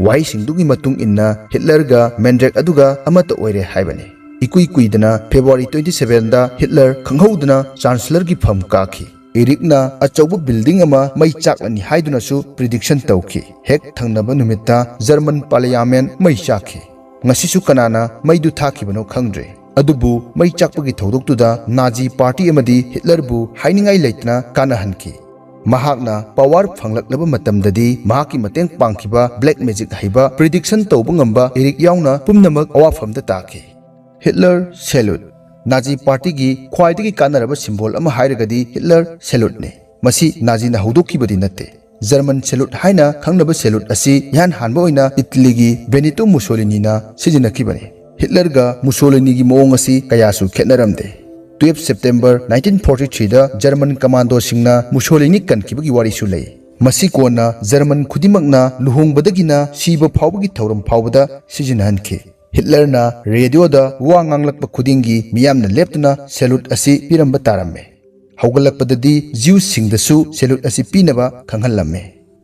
ꯋꯥꯍꯩꯁꯤꯡꯗꯨꯒꯤ ꯃꯇꯨꯡ ꯏꯟꯅ ꯍꯤꯠꯂꯔꯒ mandrake ꯑꯗꯨꯒ ꯑꯃꯠꯇ ꯑꯣꯏꯔꯦ ꯍꯥꯏꯕꯅꯤ꯫ ꯏꯀꯨꯏ ꯀꯨꯏꯗꯅ February twenty sevenꯗ ꯍꯤꯠꯂꯔ ꯈꯪꯍꯧꯗꯅ Chancellor ꯒꯤ ꯐꯝ ꯀꯥꯈꯤ꯫ ꯏꯔꯤꯛꯅ ꯑꯆꯧꯕ building ꯑꯃ ꯃꯩ ꯆꯥꯛꯂꯅꯤ ꯍꯥꯏꯗꯨꯅꯁꯨ prediction ꯇꯧꯈꯤ꯫ ꯍꯦꯛ ꯊꯪꯅꯕ ꯅꯨꯃꯤꯠꯇ German Parliament ꯃꯩ ꯆꯥꯛꯈꯤ꯫ ꯉꯁꯤꯁꯨ ꯀꯅꯥꯅ ꯃꯩꯗꯨ ꯊꯥꯈꯤꯕꯅꯣ ꯈꯪꯗ꯭ꯔꯦ꯫ ꯑꯗꯨꯕꯨ ꯃꯩ ꯆꯥꯛꯄꯒꯤ ꯊꯧꯗꯣꯛꯇꯨꯗ Nazi party ꯑꯃꯗꯤ ꯍꯤꯠꯂꯔꯕꯨ ꯍꯥꯏꯅꯤꯡꯉꯥꯏ ꯂꯩꯇꯅ ꯀꯥꯟꯅꯍꯟꯈꯤ꯫ ꯃꯍꯥꯛꯅ power ꯐꯪꯂꯛꯂꯕ ꯃꯇꯝꯗꯗꯤ ꯃꯍꯥꯛꯀꯤ ꯃꯇꯦꯡ ꯄꯥꯡꯈꯤꯕ black magic ꯍꯩꯕ prediction ꯇꯧꯕ ꯉꯝꯕ ꯏꯔꯤꯛ ꯌꯥꯎꯅ ꯄꯨꯝꯅꯃꯛ ꯑꯋꯥꯐꯝꯗ ꯇꯥꯈꯤ꯫ Hitler salute꯫ Nazi party ꯒꯤ ꯈ꯭ꯋꯥꯏꯗꯒꯤ ꯀꯥꯟꯅꯔꯕ symbol ꯑꯃ ꯍꯥꯏꯔꯒꯗꯤ Hitler salute ꯅꯤ꯫ ꯃꯁꯤ Nazi ꯅ ꯍꯧꯗꯣꯛꯈꯤꯕꯗꯤ ꯅꯠꯇꯦ꯫ German salute ꯍꯥꯏꯅ ꯈꯪꯅꯕ salute ꯑꯁꯤ ꯏꯍꯥꯟ ꯍꯥꯟꯕ ꯑꯣꯏꯅ ꯏꯇꯂꯤꯒꯤ Benito Mussolini ꯅ ꯁꯤꯖꯤꯟꯅꯈꯤꯕꯅꯤ꯫ ꯍꯤꯠꯂꯔꯒ ꯃꯨꯁꯣꯂꯤꯅꯤꯒꯤ ꯃꯑꯣꯡ ꯑꯁꯤ ꯀꯌꯥꯁꯨ ꯈꯦꯠꯅꯔꯝꯗꯦ꯫ Twelve September nineteen forty three ꯗ German commando ꯁꯤꯡꯅ ꯃꯨꯁꯣꯂꯤꯅꯤ ꯀꯟꯈꯤꯕꯒꯤ ꯋꯥꯔꯤꯁꯨ ꯂꯩ꯫ ꯃꯁꯤ ꯀꯣꯟꯅ German ꯈꯨꯗꯤꯡꯃꯛꯅ ꯂꯨꯍꯣꯡꯕꯗꯒꯤꯅ ꯁꯤꯕ ꯐꯥꯎꯕꯒꯤ ꯊꯧꯔꯝ ꯐꯥꯎꯕꯗ ꯁꯤꯖꯤꯟꯅꯍꯟꯈꯤ꯫ ꯍꯤꯠꯂꯔꯅ ꯔꯦꯗꯤꯑꯣꯗ ꯋꯥ ꯉꯥꯡꯂꯛꯄ ꯈꯨꯗꯤꯡꯒꯤ ꯃꯤꯌꯥꯝꯅ ꯂꯦꯞꯇꯨꯅ salute ꯑꯁꯤ ꯄꯤꯔꯝꯕ ꯇꯥꯔꯝꯃꯤ꯫ ꯍꯧꯒꯠꯂꯛꯄꯗꯗꯤ Jews ꯁꯤꯡꯗꯁꯨ salute ꯑꯁꯤ ꯄꯤꯅꯕ ꯈꯪꯍꯜꯂꯝꯃꯤ꯫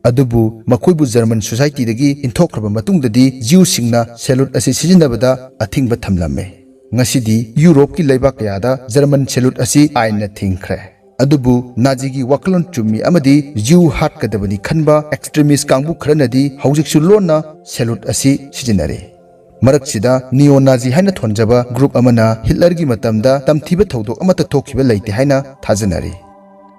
ꯑꯗꯨꯕꯨ ꯃꯈꯣꯏꯕꯨ German society ꯗꯒꯤ ꯏꯟꯊꯣꯛꯈ꯭ꯔꯕ ꯃꯇꯨꯡꯗꯗꯤ Jews ꯁꯤꯡꯅ salute ꯑꯁꯤ ꯁꯤꯖꯤꯟꯅꯕꯗ ꯑꯊꯤꯡꯕ ꯊꯝꯂꯝꯃꯤ꯫ ꯉꯁꯤꯗꯤ ꯌꯨꯔꯣꯞꯀꯤ ꯂꯩꯕꯥꯛ ꯀꯌꯥꯗ German salute ꯑꯁꯤ ꯑꯥꯏꯟꯅ ꯊꯤꯡꯈ꯭ꯔꯦ꯫ ꯑꯗꯨꯕꯨ ꯅꯥꯖꯤꯒꯤ ꯋꯥꯈꯜꯂꯣꯟ ꯆꯨꯝꯃꯤ ꯑꯃꯗꯤ ꯖ꯭ꯌꯨ ꯍꯥꯠꯀꯗꯕꯅꯤ ꯈꯟꯕ ꯑꯦꯛꯁꯇ꯭ꯔꯤꯃꯤꯁ ꯀꯥꯡꯕꯨ ꯈꯔꯅꯗꯤ ꯍꯧꯖꯤꯛꯁꯨ ꯂꯣꯟꯅ ꯁꯦꯂꯨꯠ ꯑꯁꯤ ꯁꯤꯖꯤꯟꯅꯔꯤ꯫ ꯃꯔꯛꯁꯤꯗ ꯅꯤꯑꯣ ꯅꯥꯖꯤ ꯍꯥꯏꯅ ꯊꯣꯟꯖꯕ ꯒ꯭ꯔꯨꯞ ꯑꯃꯅ ꯍꯤꯠꯂꯔꯒꯤ ꯃꯇꯝꯗ ꯇꯝꯊꯤꯕ ꯊꯧꯗꯣꯛ ꯑꯃꯠꯇ ꯊꯣꯛꯈꯤꯕ ꯂꯩꯇꯦ ꯍꯥꯏꯅ ꯊꯥꯖꯅꯔꯤ꯫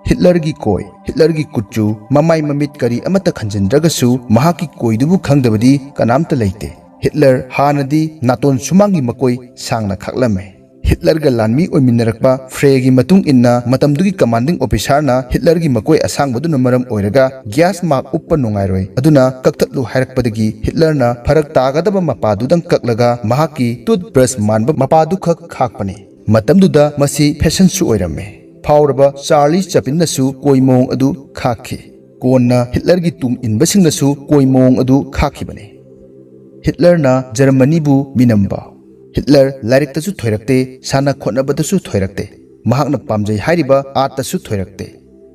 ꯍꯤꯠꯂꯔꯒꯤ ꯀꯣꯏ, ꯍꯤꯠꯂꯔꯒꯤ ꯀꯨꯠꯆꯨ, ꯃꯃꯥꯏ ꯃꯃꯤꯠ ꯀꯔꯤ ꯑꯃꯠꯇ ꯈꯟꯖꯤꯟꯗ꯭ꯔꯒꯁꯨ ꯃꯍꯥꯛꯀꯤ ꯀꯣꯏꯗꯨꯕꯨ ꯈꯪꯗꯕꯗꯤ ꯀꯅꯥꯝꯇ ꯂꯩꯇꯦ꯫ ꯍꯤꯠꯂꯔ ꯍꯥꯟꯅꯗꯤ ꯅꯥꯇꯣꯟ ꯁꯨꯃꯥꯡꯒꯤ ꯃꯀꯣꯏ ꯁꯥꯡꯅ ꯈꯥꯛꯂꯝꯃꯦ꯫ ꯍꯤꯠꯂꯔꯒ ꯂꯥꯟꯃꯤ ꯑꯣꯏꯃꯤꯟꯅꯔꯛꯄ ꯐ꯭ꯔꯦꯒꯤ ꯃꯇꯨꯡ ꯏꯟꯅ ꯃꯇꯝꯗꯨꯒꯤ ꯀꯃꯥꯟꯗꯤꯡ ꯑꯣꯐꯤꯁꯥꯔꯅ ꯍꯤꯠꯂꯔꯒꯤ ꯃꯀꯣꯏ ꯑꯁꯥꯡꯕꯗꯨꯅ ꯃꯔꯝ ꯑꯣꯏꯔꯒ ꯒ꯭ꯌꯥꯁ ꯃꯥꯔꯛ ꯎꯞꯄ ꯅꯨꯡꯉꯥꯏꯔꯣꯏ, ꯑꯗꯨꯅ ꯀꯛꯊꯠꯂꯨ ꯍꯥꯏꯔꯛꯄꯗꯒꯤ ꯍꯤꯠꯂꯔꯅ ꯐꯔꯛ ꯇꯥꯒꯗꯕ ꯃꯄꯥꯗꯨꯗꯪ ꯀꯛꯂꯒ ꯃꯍꯥꯛꯀꯤ ꯇꯨꯠ ꯕ꯭ꯔꯁ ꯃꯥꯟꯕ ꯃꯄꯥꯗꯨꯈꯛ ꯈꯥꯛꯄꯅꯤ꯫ ꯃꯇꯝꯗꯨꯗ ꯃꯁꯤ ꯐꯦꯁꯟꯁꯨ ꯑꯣꯏꯔꯝꯃꯦ꯫ ꯐꯥꯎꯔꯕ ꯆꯥꯔꯂꯤ ꯆꯥꯄ꯭ꯂꯤꯟꯅꯁꯨ ꯀꯣꯏ ꯃꯑꯣꯡ ꯑꯗꯨ ꯈꯥꯛꯈꯤ꯫ ꯀꯣꯟꯅ ꯍꯤꯠꯂꯔꯒꯤ ꯇꯨꯡ ꯏꯟꯕꯁꯤꯡꯅꯁꯨ ꯀꯣꯏ ꯃꯑꯣꯡ ꯑꯗꯨ ꯈꯥꯛꯈꯤꯕꯅꯤ꯫ ꯍꯤꯠꯂꯔꯅ ꯖꯔꯃꯅꯤꯕꯨ ꯃꯤꯅꯝꯕ꯫ ꯍꯤꯠꯂꯔ ꯂꯥꯏꯔꯤꯛꯇꯁꯨ ꯊꯣꯏꯔꯛꯇꯦ, ꯁꯥꯟꯅ ꯈꯣꯠꯅꯕꯗꯁꯨ ꯊꯣꯏꯔꯛꯇꯦ꯫ ꯃꯍꯥꯛꯅ ꯄꯥꯝꯖꯩ ꯍꯥꯏꯔꯤꯕ ꯑꯥꯔꯠꯇꯁꯨ ꯊꯣꯏꯔꯛꯇꯦ꯫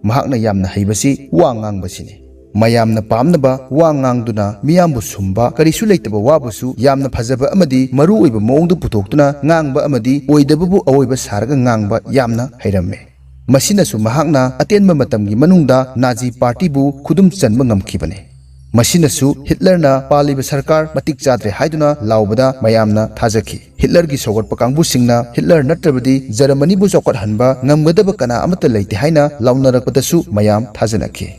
ꯃꯍꯥꯛꯅ ꯌꯥꯝꯅ ꯍꯩꯕꯁꯤ ꯋꯥ ꯉꯥꯡꯕꯁꯤꯅꯤ꯫ ꯃꯌꯥꯝꯅ ꯄꯥꯝꯅꯕ ꯋꯥ ꯉꯥꯡꯗꯨꯅ ꯃꯤꯌꯥꯝꯕꯨ ꯁꯨꯝꯕ, ꯀꯔꯤꯁꯨ ꯂꯩꯇꯕ ꯋꯥꯕꯨꯁꯨ ꯌꯥꯝꯅ ꯐꯖꯕ ꯑꯃꯗꯤ ꯃꯔꯨ ꯑꯣꯏꯕ ꯃꯑꯣꯡꯗ ꯄꯨꯊꯣꯛꯇꯨꯅ ꯉꯥꯡꯕ ꯑꯃꯗꯤ ꯑꯣꯏꯗꯕꯕꯨ ꯑꯑꯣꯏꯕ ꯁꯥꯔꯒ ꯉꯥꯡꯕ ꯌꯥꯝꯅ ꯍꯩꯔꯝꯃꯤ꯫ ꯃꯁꯤꯅꯁꯨ ꯃꯍꯥꯛꯅ ꯑꯇꯦꯟꯕ ꯃꯇꯝꯒꯤ ꯃꯅꯨꯡꯗ ꯅꯥꯖꯤ ꯄꯥꯔꯇꯤꯕꯨ ꯈꯨꯗꯨꯝ ꯆꯟꯕ ꯉꯝꯈꯤꯕꯅꯤ꯫ ꯃꯁꯤꯅꯁꯨ ꯍꯤꯠꯂꯔꯅ ꯄꯥꯜꯂꯤꯕ ꯁꯔꯀꯥꯔ ꯃꯇꯤꯛ ꯆꯥꯗ꯭ꯔꯦ ꯍꯥꯏꯗꯨꯅ ꯂꯥꯎꯕꯗ ꯃꯌꯥꯝꯅ ꯊꯥꯖꯈꯤ꯫ ꯍꯤꯠꯂꯔꯒꯤ ꯁꯧꯒꯠꯄ ꯀꯥꯡꯕꯨꯁꯤꯡꯅ ꯍꯤꯠꯂꯔ ꯅꯠꯇ꯭ꯔꯕꯗꯤ ꯖꯔꯃꯅꯤꯕꯨ ꯆꯥꯎꯈꯠꯍꯟꯕ ꯉꯝꯒꯗꯕ ꯀꯅꯥ ꯑꯃꯠꯇ ꯂꯩꯇꯦ ꯍꯥꯏꯅ ꯂꯥꯎꯅꯔꯛꯄꯗꯁꯨ ꯃꯌꯥꯝ ꯊꯥꯖꯅꯈꯤ꯫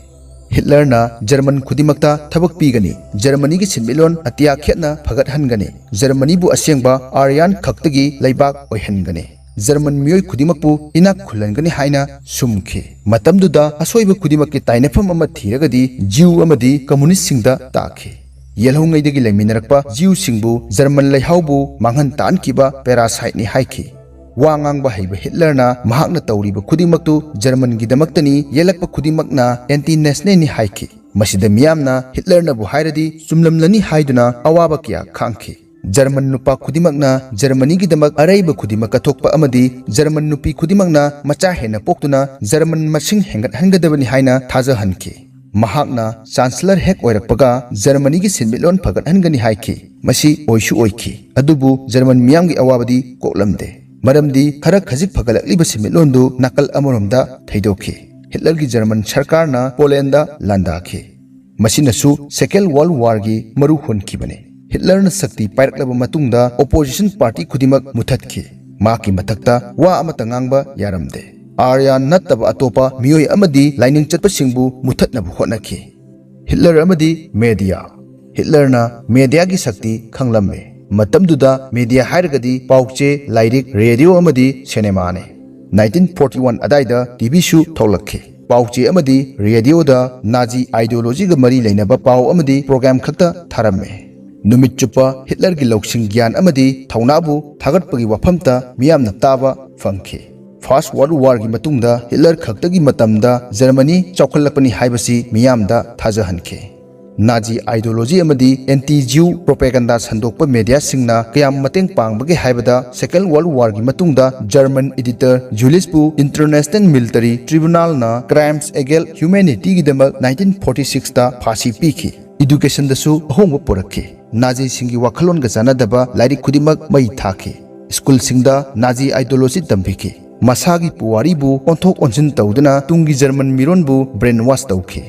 ꯍꯤꯠꯂꯔꯅ ꯖꯔꯃꯟ ꯈꯨꯗꯤꯡꯃꯛꯇ ꯊꯕꯛ ꯄꯤꯒꯅꯤ, ꯖꯔꯃꯅꯤꯒꯤ ꯁꯤꯟꯃꯤꯠꯂꯣꯟ ꯑꯇꯤꯌꯥ ꯈꯦꯠꯅ ꯐꯒꯠꯍꯟꯒꯅꯤ, ꯖꯔꯃꯅꯤꯕꯨ ꯑꯁꯦꯡꯕ ꯑꯥꯔꯌꯥꯟ ꯈꯛꯇꯒꯤ ꯂꯩꯕꯥꯛ ꯑꯣꯏꯍꯟꯒꯅꯤ, ꯖꯔꯃꯟ ꯃꯤꯑꯣꯏ ꯈꯨꯗꯤꯡꯃꯛꯄꯨ ꯏꯅꯥꯛ ꯈꯨꯜꯍꯟꯒꯅꯤ ꯍꯥꯏꯅ ꯁꯨꯝꯈꯤ꯫ ꯃꯇꯝꯗꯨꯗ ꯑꯁꯣꯏꯕ ꯈꯨꯗꯤꯡꯃꯛꯀꯤ ꯇꯥꯏꯅꯐꯝ ꯑꯃ ꯊꯤꯔꯒꯗꯤ ꯖ꯭ꯌꯨ ꯑꯃꯗꯤ ꯀꯝꯃꯨꯅꯤꯁ꯭ꯠꯁꯤꯡꯗ ꯇꯥꯈꯤ꯫ ꯌꯦꯜꯍꯧꯉꯩꯗꯒꯤ ꯂꯩꯃꯤꯟꯅꯔꯛꯄ ꯖ꯭ꯌꯨꯁꯤꯡꯕꯨ ꯖꯔꯃꯟ ꯂꯩꯍꯥꯎꯕꯨ ꯃꯥꯡꯍꯟ ꯇꯥꯍꯟꯈꯤꯕ ꯄꯦꯔꯥꯁꯥꯏꯠꯅꯤ ꯍꯥꯏꯈꯤ꯫ ꯋꯥ ꯉꯥꯡꯕ ꯍꯩꯕ ꯍꯤꯠꯂꯔꯅ ꯃꯍꯥꯛꯅ ꯇꯧꯔꯤꯕ ꯈꯨꯗꯤꯡꯃꯛꯇꯨ ꯖꯔꯃꯟꯒꯤꯗꯃꯛꯇꯅꯤ, ꯌꯦꯜꯂꯛꯄ ꯈꯨꯗꯤꯡꯃꯛꯅ ꯑꯦꯟꯇꯤ ꯅꯦꯁꯅꯦꯜꯅꯤ ꯍꯥꯏꯈꯤ꯫ ꯃꯁꯤꯗ ꯃꯤꯌꯥꯝꯅ ꯍꯤꯠꯂꯔꯅꯕꯨ ꯍꯥꯏꯔꯗꯤ ꯆꯨꯝꯂꯝꯂꯅꯤ ꯍꯥꯏꯗꯨꯅ ꯑꯋꯥꯕ ꯀꯌꯥ ꯈꯥꯡꯈꯤ꯫ ꯖꯔꯃꯟ ꯅꯨꯄꯥ ꯈꯨꯗꯤꯡꯃꯛꯅ ꯖꯔꯃꯅꯤꯒꯤꯗꯃꯛ ꯑꯔꯩꯕ ꯈꯨꯗꯤꯡꯃꯛ ꯀꯠꯊꯣꯛꯄ ꯑꯃꯗꯤ ꯖꯔꯃꯟ ꯅꯨꯄꯤ ꯈꯨꯗꯤꯡꯃꯛꯅ ꯃꯆꯥ ꯍꯦꯟꯅ ꯄꯣꯛꯇꯨꯅ ꯖꯔꯃꯟ ꯃꯁꯤꯡ ꯍꯦꯟꯒꯠꯍꯟꯒꯗꯕꯅꯤ ꯍꯥꯏꯅ ꯊꯥꯖꯍꯟꯈꯤ꯫ ꯃꯍꯥꯛꯅ ꯆꯥꯟꯁꯂꯔ ꯍꯦꯛ ꯑꯣꯏꯔꯛꯄꯒ ꯖꯔꯃꯅꯤꯒꯤ ꯁꯤꯟꯃꯤꯠꯂꯣꯟ ꯐꯒꯠꯍꯟꯒꯅꯤ ꯍꯥꯏꯈꯤ꯫ ꯃꯁꯤ ꯑꯣꯏꯁꯨ ꯑꯣꯏꯈꯤ, ꯑꯗꯨꯕꯨ ꯖꯔꯃꯟ ꯃꯤꯌꯥꯝꯒꯤ ꯑꯋꯥꯕꯗꯤ ꯀꯣꯛꯂꯝꯗꯦ꯫ ꯃꯔꯝꯗꯤ ꯈꯔ ꯈꯖꯤꯛ ꯐꯒꯠꯂꯛꯂꯤꯕ ꯁꯦꯟꯃꯤꯠꯂꯣꯟꯗꯨ ꯅꯥꯀꯜ ꯑꯃꯔꯣꯝꯗ ꯊꯩꯗꯣꯛꯈꯤ꯫ ꯍꯤꯠꯂꯔꯒꯤ ꯖꯔꯃꯟ ꯁꯔꯀꯥꯔꯅ ꯄꯣꯂꯦꯟꯗ ꯂꯥꯟꯗꯥꯈꯤ꯫ ꯃꯁꯤꯅꯁꯨ Second World Warꯒꯤ ꯃꯔꯨ ꯍꯣꯟꯈꯤꯕꯅꯤ꯫ ꯍꯤꯠꯂꯔꯅ ꯁꯛꯇꯤ ꯄꯥꯏꯔꯛꯂꯕ ꯃꯇꯨꯡꯗ opposition party ꯈꯨꯗꯤꯡꯃꯛ ꯃꯨꯊꯠꯈꯤ꯫ ꯃꯍꯥꯛꯀꯤ ꯃꯊꯛꯇ ꯋꯥ ꯑꯃꯠꯇ ꯉꯥꯡꯕ ꯌꯥꯔꯝꯗꯦ꯫ ꯑꯥꯔꯌꯥꯟ ꯅꯠꯇꯕ ꯑꯇꯣꯞꯄ ꯃꯤꯑꯣꯏ ꯑꯃꯗꯤ ꯂꯥꯏꯅꯤꯡ ꯆꯠꯄꯁꯤꯡꯕꯨ ꯃꯨꯊꯠꯅꯕ ꯍꯣꯠꯅꯈꯤ꯫ ꯍꯤꯠꯂꯔ ꯑꯃꯗꯤ ꯃꯦꯗꯤꯌꯥ꯫ ꯍꯤꯠꯂꯔꯅ ꯃꯦꯗꯤꯌꯥꯒꯤ ꯁꯛꯇꯤ ꯈꯪꯂꯝꯃꯤ꯫ ꯃꯇꯝꯗꯨꯗ ꯃꯦꯗꯤꯌꯥ ꯍꯥꯏꯔꯒꯗꯤ ꯄꯥꯎ ꯆꯦ, ꯂꯥꯏꯔꯤꯛ, ꯔꯦꯗꯤꯑꯣ ꯑꯃꯗꯤ ꯁꯤꯅꯦꯃꯥꯅꯤ꯫ Nineteen forty one ꯑꯗꯥꯏꯗ ꯇꯤꯚꯤꯁꯨ ꯊꯣꯛꯂꯛꯈꯤ꯫ ꯄꯥꯎ ꯆꯦ ꯑꯃꯗꯤ ꯔꯦꯗꯤꯑꯣꯗ ꯅꯥꯖꯤ ideologyꯒ ꯃꯔꯤ ꯂꯩꯅꯕ ꯄꯥꯎ ꯑꯃꯗꯤ program ꯈꯛꯇ ꯊꯥꯔꯝꯃꯤ꯫ ꯅꯨꯃꯤꯠ ꯆꯨꯞꯄ ꯍꯤꯠꯂꯔꯒꯤ ꯂꯧꯁꯤꯡ, ꯒ꯭ꯌꯥꯟ ꯑꯃꯗꯤ ꯊꯧꯅꯥꯕꯨ ꯊꯥꯒꯠꯄꯒꯤ ꯋꯥꯐꯝꯇ ꯃꯤꯌꯥꯝꯅ ꯇꯥꯕ ꯐꯪꯈꯤ꯫ First World Warꯒꯤ ꯃꯇꯨꯡꯗ ꯍꯤꯠꯂꯔ ꯈꯛꯇꯒꯤ ꯃꯇꯝꯗ ꯖꯔꯃꯅꯤ ꯆꯥꯎꯈꯠꯂꯛꯄꯅꯤ ꯍꯥꯏꯕꯁꯤ ꯃꯤꯌꯥꯝꯗ ꯊꯥꯖꯍꯟꯈꯤ꯫ ꯅꯥꯖꯤ ideology ꯑꯃꯗꯤ anti Jew propaganda ꯁꯟꯗꯣꯛꯄ ꯃꯦꯗꯤꯌꯥꯁꯤꯡꯅ ꯀꯌꯥꯝ ꯃꯇꯦꯡ ꯄꯥꯡꯕꯒꯦ ꯍꯥꯏꯕꯗ, Second World Warꯒꯤ ꯃꯇꯨꯡꯗ German editor Juliusꯕꯨ International Military Tribunalꯅ Crimes Against Humanityꯒꯤꯗꯃꯛ nineteen forty sixꯇ ꯐꯥꯁꯤ ꯄꯤꯈꯤ꯫ Educationꯗꯁꯨ ꯑꯍꯣꯡꯕ ꯄꯨꯔꯛꯈꯤ꯫ ꯅꯥꯖꯤꯁꯤꯡꯒꯤ ꯋꯥꯈꯜꯂꯣꯟꯒ ꯆꯥꯟꯅꯗꯕ ꯂꯥꯏꯔꯤꯛ ꯈꯨꯗꯤꯡꯃꯛ ꯃꯩ ꯊꯥꯈꯤ꯫ ꯁ꯭ꯀꯨꯜꯁꯤꯡꯗ ꯅꯥꯖꯤ ideology ꯇꯝꯕꯤꯈꯤ꯫ ꯃꯁꯥꯒꯤ ꯄꯨꯋꯥꯔꯤꯕꯨ ꯑꯣꯟꯊꯣꯛ ꯑꯣꯟꯁꯤꯟ ꯇꯧꯗꯨꯅ ꯇꯨꯡꯒꯤ ꯖꯔꯃꯟ ꯃꯤꯔꯣꯟꯕꯨ brainwash ꯇꯧꯈꯤ꯫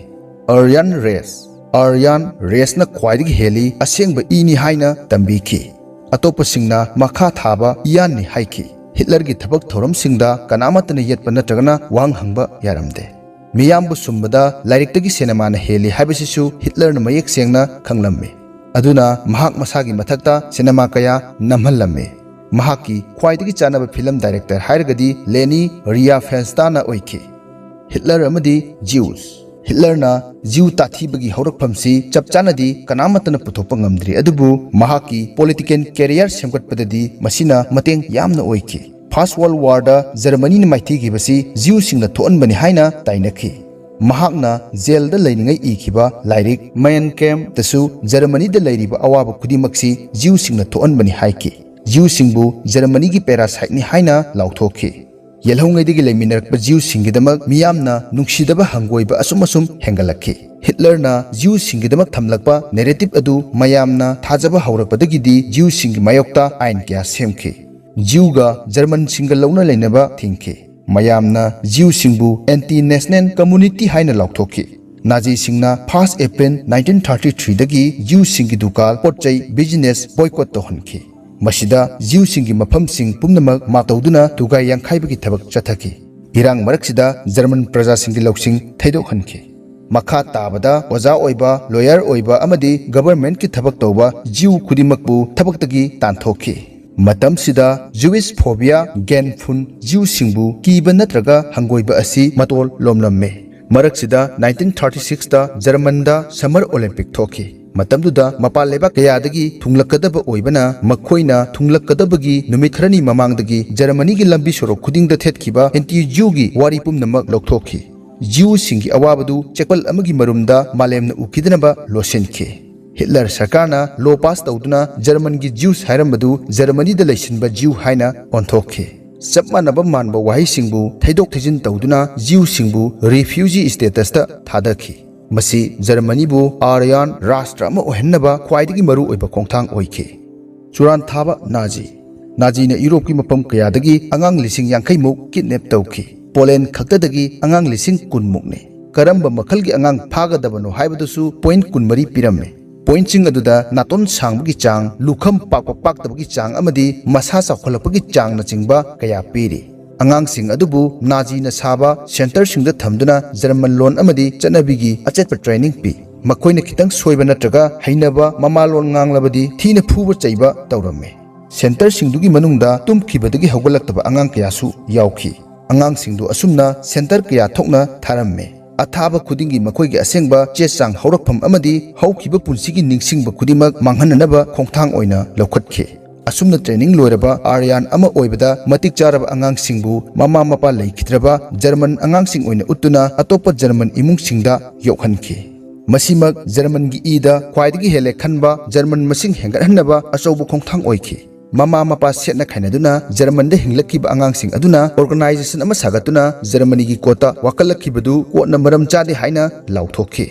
Aryan race꯫ Aryan raceꯅ ꯈ꯭ꯋꯥꯏꯗꯒꯤ ꯍꯦꯜꯂꯤ, ꯑꯁꯦꯡꯕ ꯏꯅꯤ ꯍꯥꯏꯅ ꯇꯝꯕꯤꯈꯤ꯫ ꯑꯇꯣꯞꯄꯁꯤꯡꯅ ꯃꯈꯥ ꯊꯥꯕ ꯏꯌꯥꯟꯅꯤ ꯍꯥꯏꯈꯤ꯫ ꯍꯤꯠꯂꯔꯒꯤ ꯊꯕꯛ ꯊꯧꯔꯝꯁꯤꯡꯗ ꯀꯅꯥꯃꯠꯇꯅ ꯌꯦꯠꯄ ꯅꯠꯇ꯭ꯔꯒꯅ ꯋꯥꯍꯪ ꯍꯪꯕ ꯌꯥꯔꯝꯗꯦ꯫ ꯃꯤꯌꯥꯝꯕꯨ ꯁꯨꯝꯕꯗ ꯂꯥꯏꯔꯤꯛꯇꯒꯤ ꯁꯤꯅꯦꯃꯥꯅ ꯍꯦꯜꯂꯤ ꯍꯥꯏꯕꯁꯤꯁꯨ ꯍꯤꯠꯂꯔꯅ ꯃꯌꯦꯛ ꯁꯦꯡꯅ ꯈꯪꯂꯝꯃꯤ꯫ ꯑꯗꯨꯅ ꯃꯍꯥꯛ ꯃꯁꯥꯒꯤ ꯃꯊꯛꯇ ꯁꯤꯅꯦꯃꯥ ꯀꯌꯥ ꯅꯝꯍꯜꯂꯝꯃꯤ꯫ ꯃꯍꯥꯛꯀꯤ ꯈ꯭ꯋꯥꯏꯗꯒꯤ ꯆꯥꯅꯕ film director ꯍꯥꯏꯔꯒꯗꯤ ꯂꯦꯅꯤ ꯔꯤꯌꯥꯐꯦꯟꯁꯇꯥꯅ ꯑꯣꯏꯈꯤ꯫ ꯍꯤꯠꯂꯔ ꯑꯃꯗꯤ Jews꯫ ꯍꯤꯠꯂꯔꯅ ꯖꯤꯌꯨ ꯇꯥꯊꯤꯕꯒꯤ ꯍꯧꯔꯛꯐꯝꯁꯤ ꯆꯞ ꯆꯥꯅꯗꯤ ꯀꯅꯥꯃꯠꯇꯅ ꯄꯨꯊꯣꯛꯄ ꯉꯝꯗ꯭ꯔꯤ, ꯑꯗꯨꯕꯨ ꯃꯍꯥꯛꯀꯤ political career ꯁꯦꯝꯒꯠꯄꯗꯗꯤ ꯃꯁꯤꯅ ꯃꯇꯦꯡ ꯌꯥꯝꯅ ꯑꯣꯏꯈꯤ꯫ First World Warꯗ ꯖꯔꯃꯅꯤꯅ ꯃꯥꯏꯊꯤꯈꯤꯕꯁꯤ ꯖꯤꯌꯨꯁꯤꯡꯅ ꯊꯣꯛꯍꯟꯕꯅꯤ ꯍꯥꯏꯅ ꯇꯥꯏꯅꯈꯤ꯫ ꯃꯍꯥꯛꯅ ꯖꯦꯜꯗ ꯂꯩꯔꯤꯉꯩ ꯏꯈꯤꯕ ꯂꯥꯏꯔꯤꯛ Mein Kampfꯇꯁꯨ ꯖꯔꯃꯅꯤꯗ ꯂꯩꯔꯤꯕ ꯑꯋꯥꯕ ꯈꯨꯗꯤꯡꯃꯛꯁꯤ ꯖꯤꯌꯨꯁꯤꯡꯅ ꯊꯣꯛꯍꯟꯕꯅꯤ ꯍꯥꯏꯈꯤ꯫ ꯖꯤꯌꯨꯁꯤꯡꯕꯨ ꯖꯔꯃꯅꯤꯒꯤ parasiteꯅꯤ ꯍꯥꯏꯅ ꯂꯥꯎꯊꯣꯛꯈꯤ꯫ ꯌꯦꯜꯍꯧꯉꯩꯗꯒꯤ ꯂꯩꯃꯤꯟꯅꯔꯛꯄ ꯖꯤꯌꯨꯁꯤꯡꯒꯤꯗꯃꯛ ꯃꯤꯌꯥꯝꯅ ꯅꯨꯡꯁꯤꯗꯕ ꯍꯪꯒꯣꯏꯕ ꯑꯁꯨꯝ ꯑꯁꯨꯝ ꯍꯦꯟꯒꯠꯂꯛꯈꯤ꯫ ꯍꯤꯠꯂꯔꯅ ꯖꯤꯌꯨꯁꯤꯡꯒꯤꯗꯃꯛ ꯊꯝꯂꯛꯄ narrative ꯑꯗꯨ ꯃꯌꯥꯝꯅ ꯊꯥꯖꯕ ꯍꯧꯔꯛꯄꯗꯒꯤꯗꯤ ꯖꯤꯌꯨꯁꯤꯡꯒꯤ ꯃꯥꯌꯣꯛꯇ ꯑꯥꯏꯟ ꯀꯌꯥ ꯁꯦꯝꯈꯤ꯫ ꯖ꯭ꯌꯨꯒ ꯖꯔꯃꯟꯁꯤꯡꯒ ꯂꯧꯅ ꯂꯩꯅꯕ ꯊꯤꯡꯈꯤ꯫ ꯃꯌꯥꯝꯅ ꯖ꯭ꯌꯨꯁꯤꯡꯕꯨ anti-national community ꯍꯥꯏꯅ ꯂꯥꯎꯊꯣꯛꯈꯤ꯫ ꯅꯥꯖꯤꯁꯤꯡꯅ first April nineteen thirty-three ꯗꯒꯤ ꯖ꯭ꯌꯨꯁꯤꯡꯒꯤ ꯗꯨꯀꯥꯟ, ꯄꯣꯠ ꯆꯩ, business boycott ꯇꯧꯍꯟꯈꯤ꯫ ꯃꯁꯤꯗ ꯖ꯭ꯌꯨꯁꯤꯡꯒꯤ ꯃꯐꯝꯁꯤꯡ ꯄꯨꯝꯅꯃꯛ ꯃꯥ ꯇꯧꯗꯨꯅ ꯊꯨꯒꯥꯏ ꯌꯥꯡꯈꯥꯏꯕꯒꯤ ꯊꯕꯛ ꯆꯠꯊꯈꯤ꯫ ꯏꯔꯥꯡ ꯃꯔꯛꯁꯤꯗ ꯖꯔꯃꯟ ꯄ꯭ꯔꯖꯥꯁꯤꯡꯒꯤ ꯂꯧꯁꯤꯡ ꯊꯩꯗꯣꯛꯍꯟꯈꯤ꯫ ꯃꯈꯥ ꯇꯥꯕꯗ ꯑꯣꯖꯥ ꯑꯣꯏꯕ, lawyer ꯑꯣꯏꯕ ꯑꯃꯗꯤ government ꯀꯤ ꯊꯕꯛ ꯇꯧꯕ ꯖ꯭ꯌꯨ ꯈꯨꯗꯤꯡꯃꯛꯄꯨ ꯊꯕꯛꯇꯒꯤ ꯇꯥꯟꯊꯣꯛꯈꯤ꯫ ꯃꯇꯝꯁꯤꯗ Jewish phobia, ꯒꯦꯟ ꯐꯨꯟ, ꯖ꯭ꯌꯨꯁꯤꯡꯕꯨ ꯀꯤꯕ ꯅꯠꯇ꯭ꯔꯒ ꯍꯪꯒꯣꯏꯕ ꯑꯁꯤ ꯃꯇꯣꯜ ꯂꯣꯝꯂꯝꯃꯤ꯫ ꯃꯔꯛꯁꯤꯗ nineteen thirty-six ꯇ ꯖꯔꯃꯟꯗ Summer Olympic ꯊꯣꯛꯈꯤ꯫ ꯃꯇꯝꯗꯨꯗ ꯃꯄꯥꯟ ꯂꯩꯕꯥꯛ ꯀꯌꯥꯗꯒꯤ ꯊꯨꯡꯂꯛꯀꯗꯕ ꯑꯣꯏꯕꯅ, ꯃꯈꯣꯏꯅ ꯊꯨꯡꯂꯛꯀꯗꯕꯒꯤ ꯅꯨꯃꯤꯠ ꯈꯔꯅꯤ ꯃꯃꯥꯡꯗꯒꯤ ꯖꯔꯃꯅꯤꯒꯤ ꯂꯝꯕꯤ ꯁꯣꯔꯣꯛ ꯈꯨꯗꯤꯡꯗ ꯊꯦꯠꯈꯤꯕ anti-Jew ꯒꯤ ꯋꯥꯔꯤ ꯄꯨꯝꯅꯃꯛ ꯂꯧꯊꯣꯛꯈꯤ꯫ ꯖ꯭ꯌꯨꯁꯤꯡꯒꯤ ꯑꯋꯥꯕꯗꯨ ꯆꯦꯛꯄꯜ ꯑꯃꯒꯤ ꯃꯔꯨꯝꯗ ꯃꯥꯂꯦꯝꯅ ꯎꯈꯤꯗꯅꯕ ꯂꯣꯠꯁꯤꯟꯈꯤ꯫ ꯍꯤꯠꯂꯔ ꯁꯔꯀꯥꯔꯅ law pass ꯇꯧꯗꯨꯅ ꯖꯔꯃꯟꯒꯤ ꯖ꯭ꯌꯨꯁ ꯍꯥꯏꯔꯝꯕꯗꯨ ꯖꯔꯃꯅꯤꯗ ꯂꯩꯁꯤꯟꯕ ꯖ꯭ꯌꯨ ꯍꯥꯏꯅ ꯑꯣꯟꯊꯣꯛꯈꯤ꯫ ꯆꯞ ꯃꯥꯟꯅꯕ ꯃꯥꯟꯕ ꯋꯥꯍꯩꯁꯤꯡꯕꯨ ꯊꯩꯗꯣꯛ ꯊꯩꯖꯤꯟ ꯇꯧꯗꯨꯅ ꯖ꯭ꯌꯨꯁꯤꯡꯕꯨ refugee status ꯇ ꯊꯥꯗꯈꯤ꯫ ꯃꯁꯤ ꯖꯔꯃꯅꯤꯕꯨ Aryan ꯔꯥꯁꯇ꯭ꯔ ꯑꯃ ꯑꯣꯏꯍꯟꯅꯕ ꯈ꯭ꯋꯥꯏꯗꯒꯤ ꯃꯔꯨꯑꯣꯏꯕ ꯈꯣꯡꯊꯥꯡ ꯑꯣꯏꯈꯤ꯫ ꯆꯨꯔꯥꯟ ꯊꯥꯕ ꯅꯥꯖꯤ꯫ ꯅꯥꯖꯤꯅ ꯌꯨꯔꯣꯞꯀꯤ ꯃꯐꯝ ꯀꯌꯥꯗꯒꯤ ꯑꯉꯥꯡ ꯂꯤꯁꯤꯡ ꯌꯥꯡꯈꯩ ꯃꯨꯛ kidnap ꯇꯧꯈꯤ꯫ ꯄꯣꯂꯦꯟ ꯈꯛꯇꯗꯒꯤ ꯑꯉꯥꯡ ꯂꯤꯁꯤꯡ ꯀꯨꯟ ꯃꯨꯛꯅꯤ꯫ ꯀꯔꯝꯕ ꯃꯈꯜꯒꯤ ꯑꯉꯥꯡ ꯐꯥꯒꯗꯕꯅꯣ ꯍꯥꯏꯕꯗꯨꯁꯨ point ꯀꯨꯟꯃꯔꯤ ꯄꯤꯔꯝꯃꯤ꯫ Pointꯁꯤꯡ ꯑꯗꯨꯗ ꯅꯥꯇꯣꯟ ꯁꯥꯡꯕꯒꯤ ꯆꯥꯡ, ꯂꯨꯈꯝ ꯄꯥꯛꯄ ꯄꯥꯛꯇꯕꯒꯤ ꯆꯥꯡ ꯑꯃꯗꯤ ꯃꯁꯥ ꯆꯥꯎꯈꯠꯂꯛꯄꯒꯤ ꯆꯥꯡꯅꯆꯤꯡꯕ ꯀꯌꯥ ꯄꯤꯔꯤ꯫ ꯑꯉꯥꯡꯁꯤꯡ ꯑꯗꯨꯕꯨ ꯅꯥꯖꯤꯅ ꯁꯥꯕ centreꯁꯤꯡꯗ ꯊꯝꯗꯨꯅ ꯖꯔꯃꯟ ꯂꯣꯟ ꯑꯃꯗꯤ ꯆꯠꯅꯕꯤꯒꯤ ꯑꯆꯦꯠꯄ training ꯄꯤ꯫ ꯃꯈꯣꯏꯅ ꯈꯤꯇꯪ ꯁꯣꯏꯕ ꯅꯠꯇ꯭ꯔꯒ ꯍꯩꯅꯕ ꯃꯃꯥꯂꯣꯟ ꯉꯥꯡꯂꯕꯗꯤ ꯊꯤꯅ ꯐꯨꯕ ꯆꯩꯕ ꯇꯧꯔꯝꯃꯤ꯫ Centreꯁꯤꯡꯗꯨꯒꯤ ꯃꯅꯨꯡꯗ ꯇꯨꯝꯈꯤꯕꯗꯒꯤ ꯍꯧꯒꯠꯂꯛꯇꯕ ꯑꯉꯥꯡ ꯀꯌꯥꯁꯨ ꯌꯥꯎꯈꯤ꯫ ꯑꯉꯥꯡꯁꯤꯡꯗꯨ ꯑꯁꯨꯝꯅ centre ꯀꯌꯥ ꯊꯣꯛꯅ ꯊꯥꯔꯝꯃꯤ꯫ ꯑꯊꯥꯕ ꯈꯨꯗꯤꯡꯒꯤ ꯃꯈꯣꯏꯒꯤ ꯑꯁꯦꯡꯕ ꯆꯦ ꯆꯥꯡ, ꯍꯧꯔꯛꯐꯝ ꯑꯃꯗꯤ ꯍꯧꯈꯤꯕ ꯄꯨꯟꯁꯤꯒꯤ ꯅꯤꯡꯁꯤꯡꯕ ꯈꯨꯗꯤꯡꯃꯛ ꯃꯥꯡꯍꯟꯅꯅꯕ ꯈꯣꯡꯊꯥꯡ ꯑꯣꯏꯅ ꯂꯧꯈꯠꯈꯤ꯫ ꯑꯁꯨꯝꯅ training ꯂꯣꯏꯔꯕ Aryan ꯑꯃ ꯑꯣꯏꯕꯗ ꯃꯇꯤꯛ ꯆꯥꯔꯕ ꯑꯉꯥꯡꯁꯤꯡꯕꯨ ꯃꯃꯥ ꯃꯄꯥ ꯂꯩꯈꯤꯗ꯭ꯔꯕ ꯖꯔꯃꯟ ꯑꯉꯥꯡꯁꯤꯡ ꯑꯣꯏꯅ ꯎꯠꯇꯨꯅ ꯑꯇꯣꯞꯄ ꯖꯔꯃꯟ ꯏꯃꯨꯡꯁꯤꯡꯗ ꯌꯣꯛꯍꯟꯈꯤ꯫ ꯃꯁꯤꯃꯛ ꯖꯔꯃꯟꯒꯤ ꯏꯗ ꯈ꯭ꯋꯥꯏꯗꯒꯤ ꯍꯦꯜꯂꯦ ꯈꯟꯕ ꯖꯔꯃꯟ ꯃꯁꯤꯡ ꯍꯦꯟꯒꯠꯍꯟꯅꯕ ꯑꯆꯧꯕ ꯈꯣꯡꯊꯥꯡ ꯑꯣꯏꯈꯤ꯫ ꯃꯃꯥ ꯃꯄꯥ ꯁꯦꯠꯅ ꯈꯥꯏꯅꯗꯨꯅ ꯖꯔꯃꯟꯗ ꯍꯤꯡꯂꯛꯈꯤꯕ ꯑꯉꯥꯡꯁꯤꯡ ꯑꯗꯨꯅ organisation ꯑꯃ ꯁꯥꯒꯠꯇꯨꯅ ꯖꯔꯃꯅꯤꯒꯤ ꯀꯣꯠꯇ ꯋꯥꯀꯠꯂꯛꯈꯤꯕꯗꯨ ꯀꯣꯟꯅ ꯃꯔꯝ ꯆꯥꯗꯦ ꯍꯥꯏꯅ ꯂꯥꯎꯊꯣꯛꯈꯤ꯫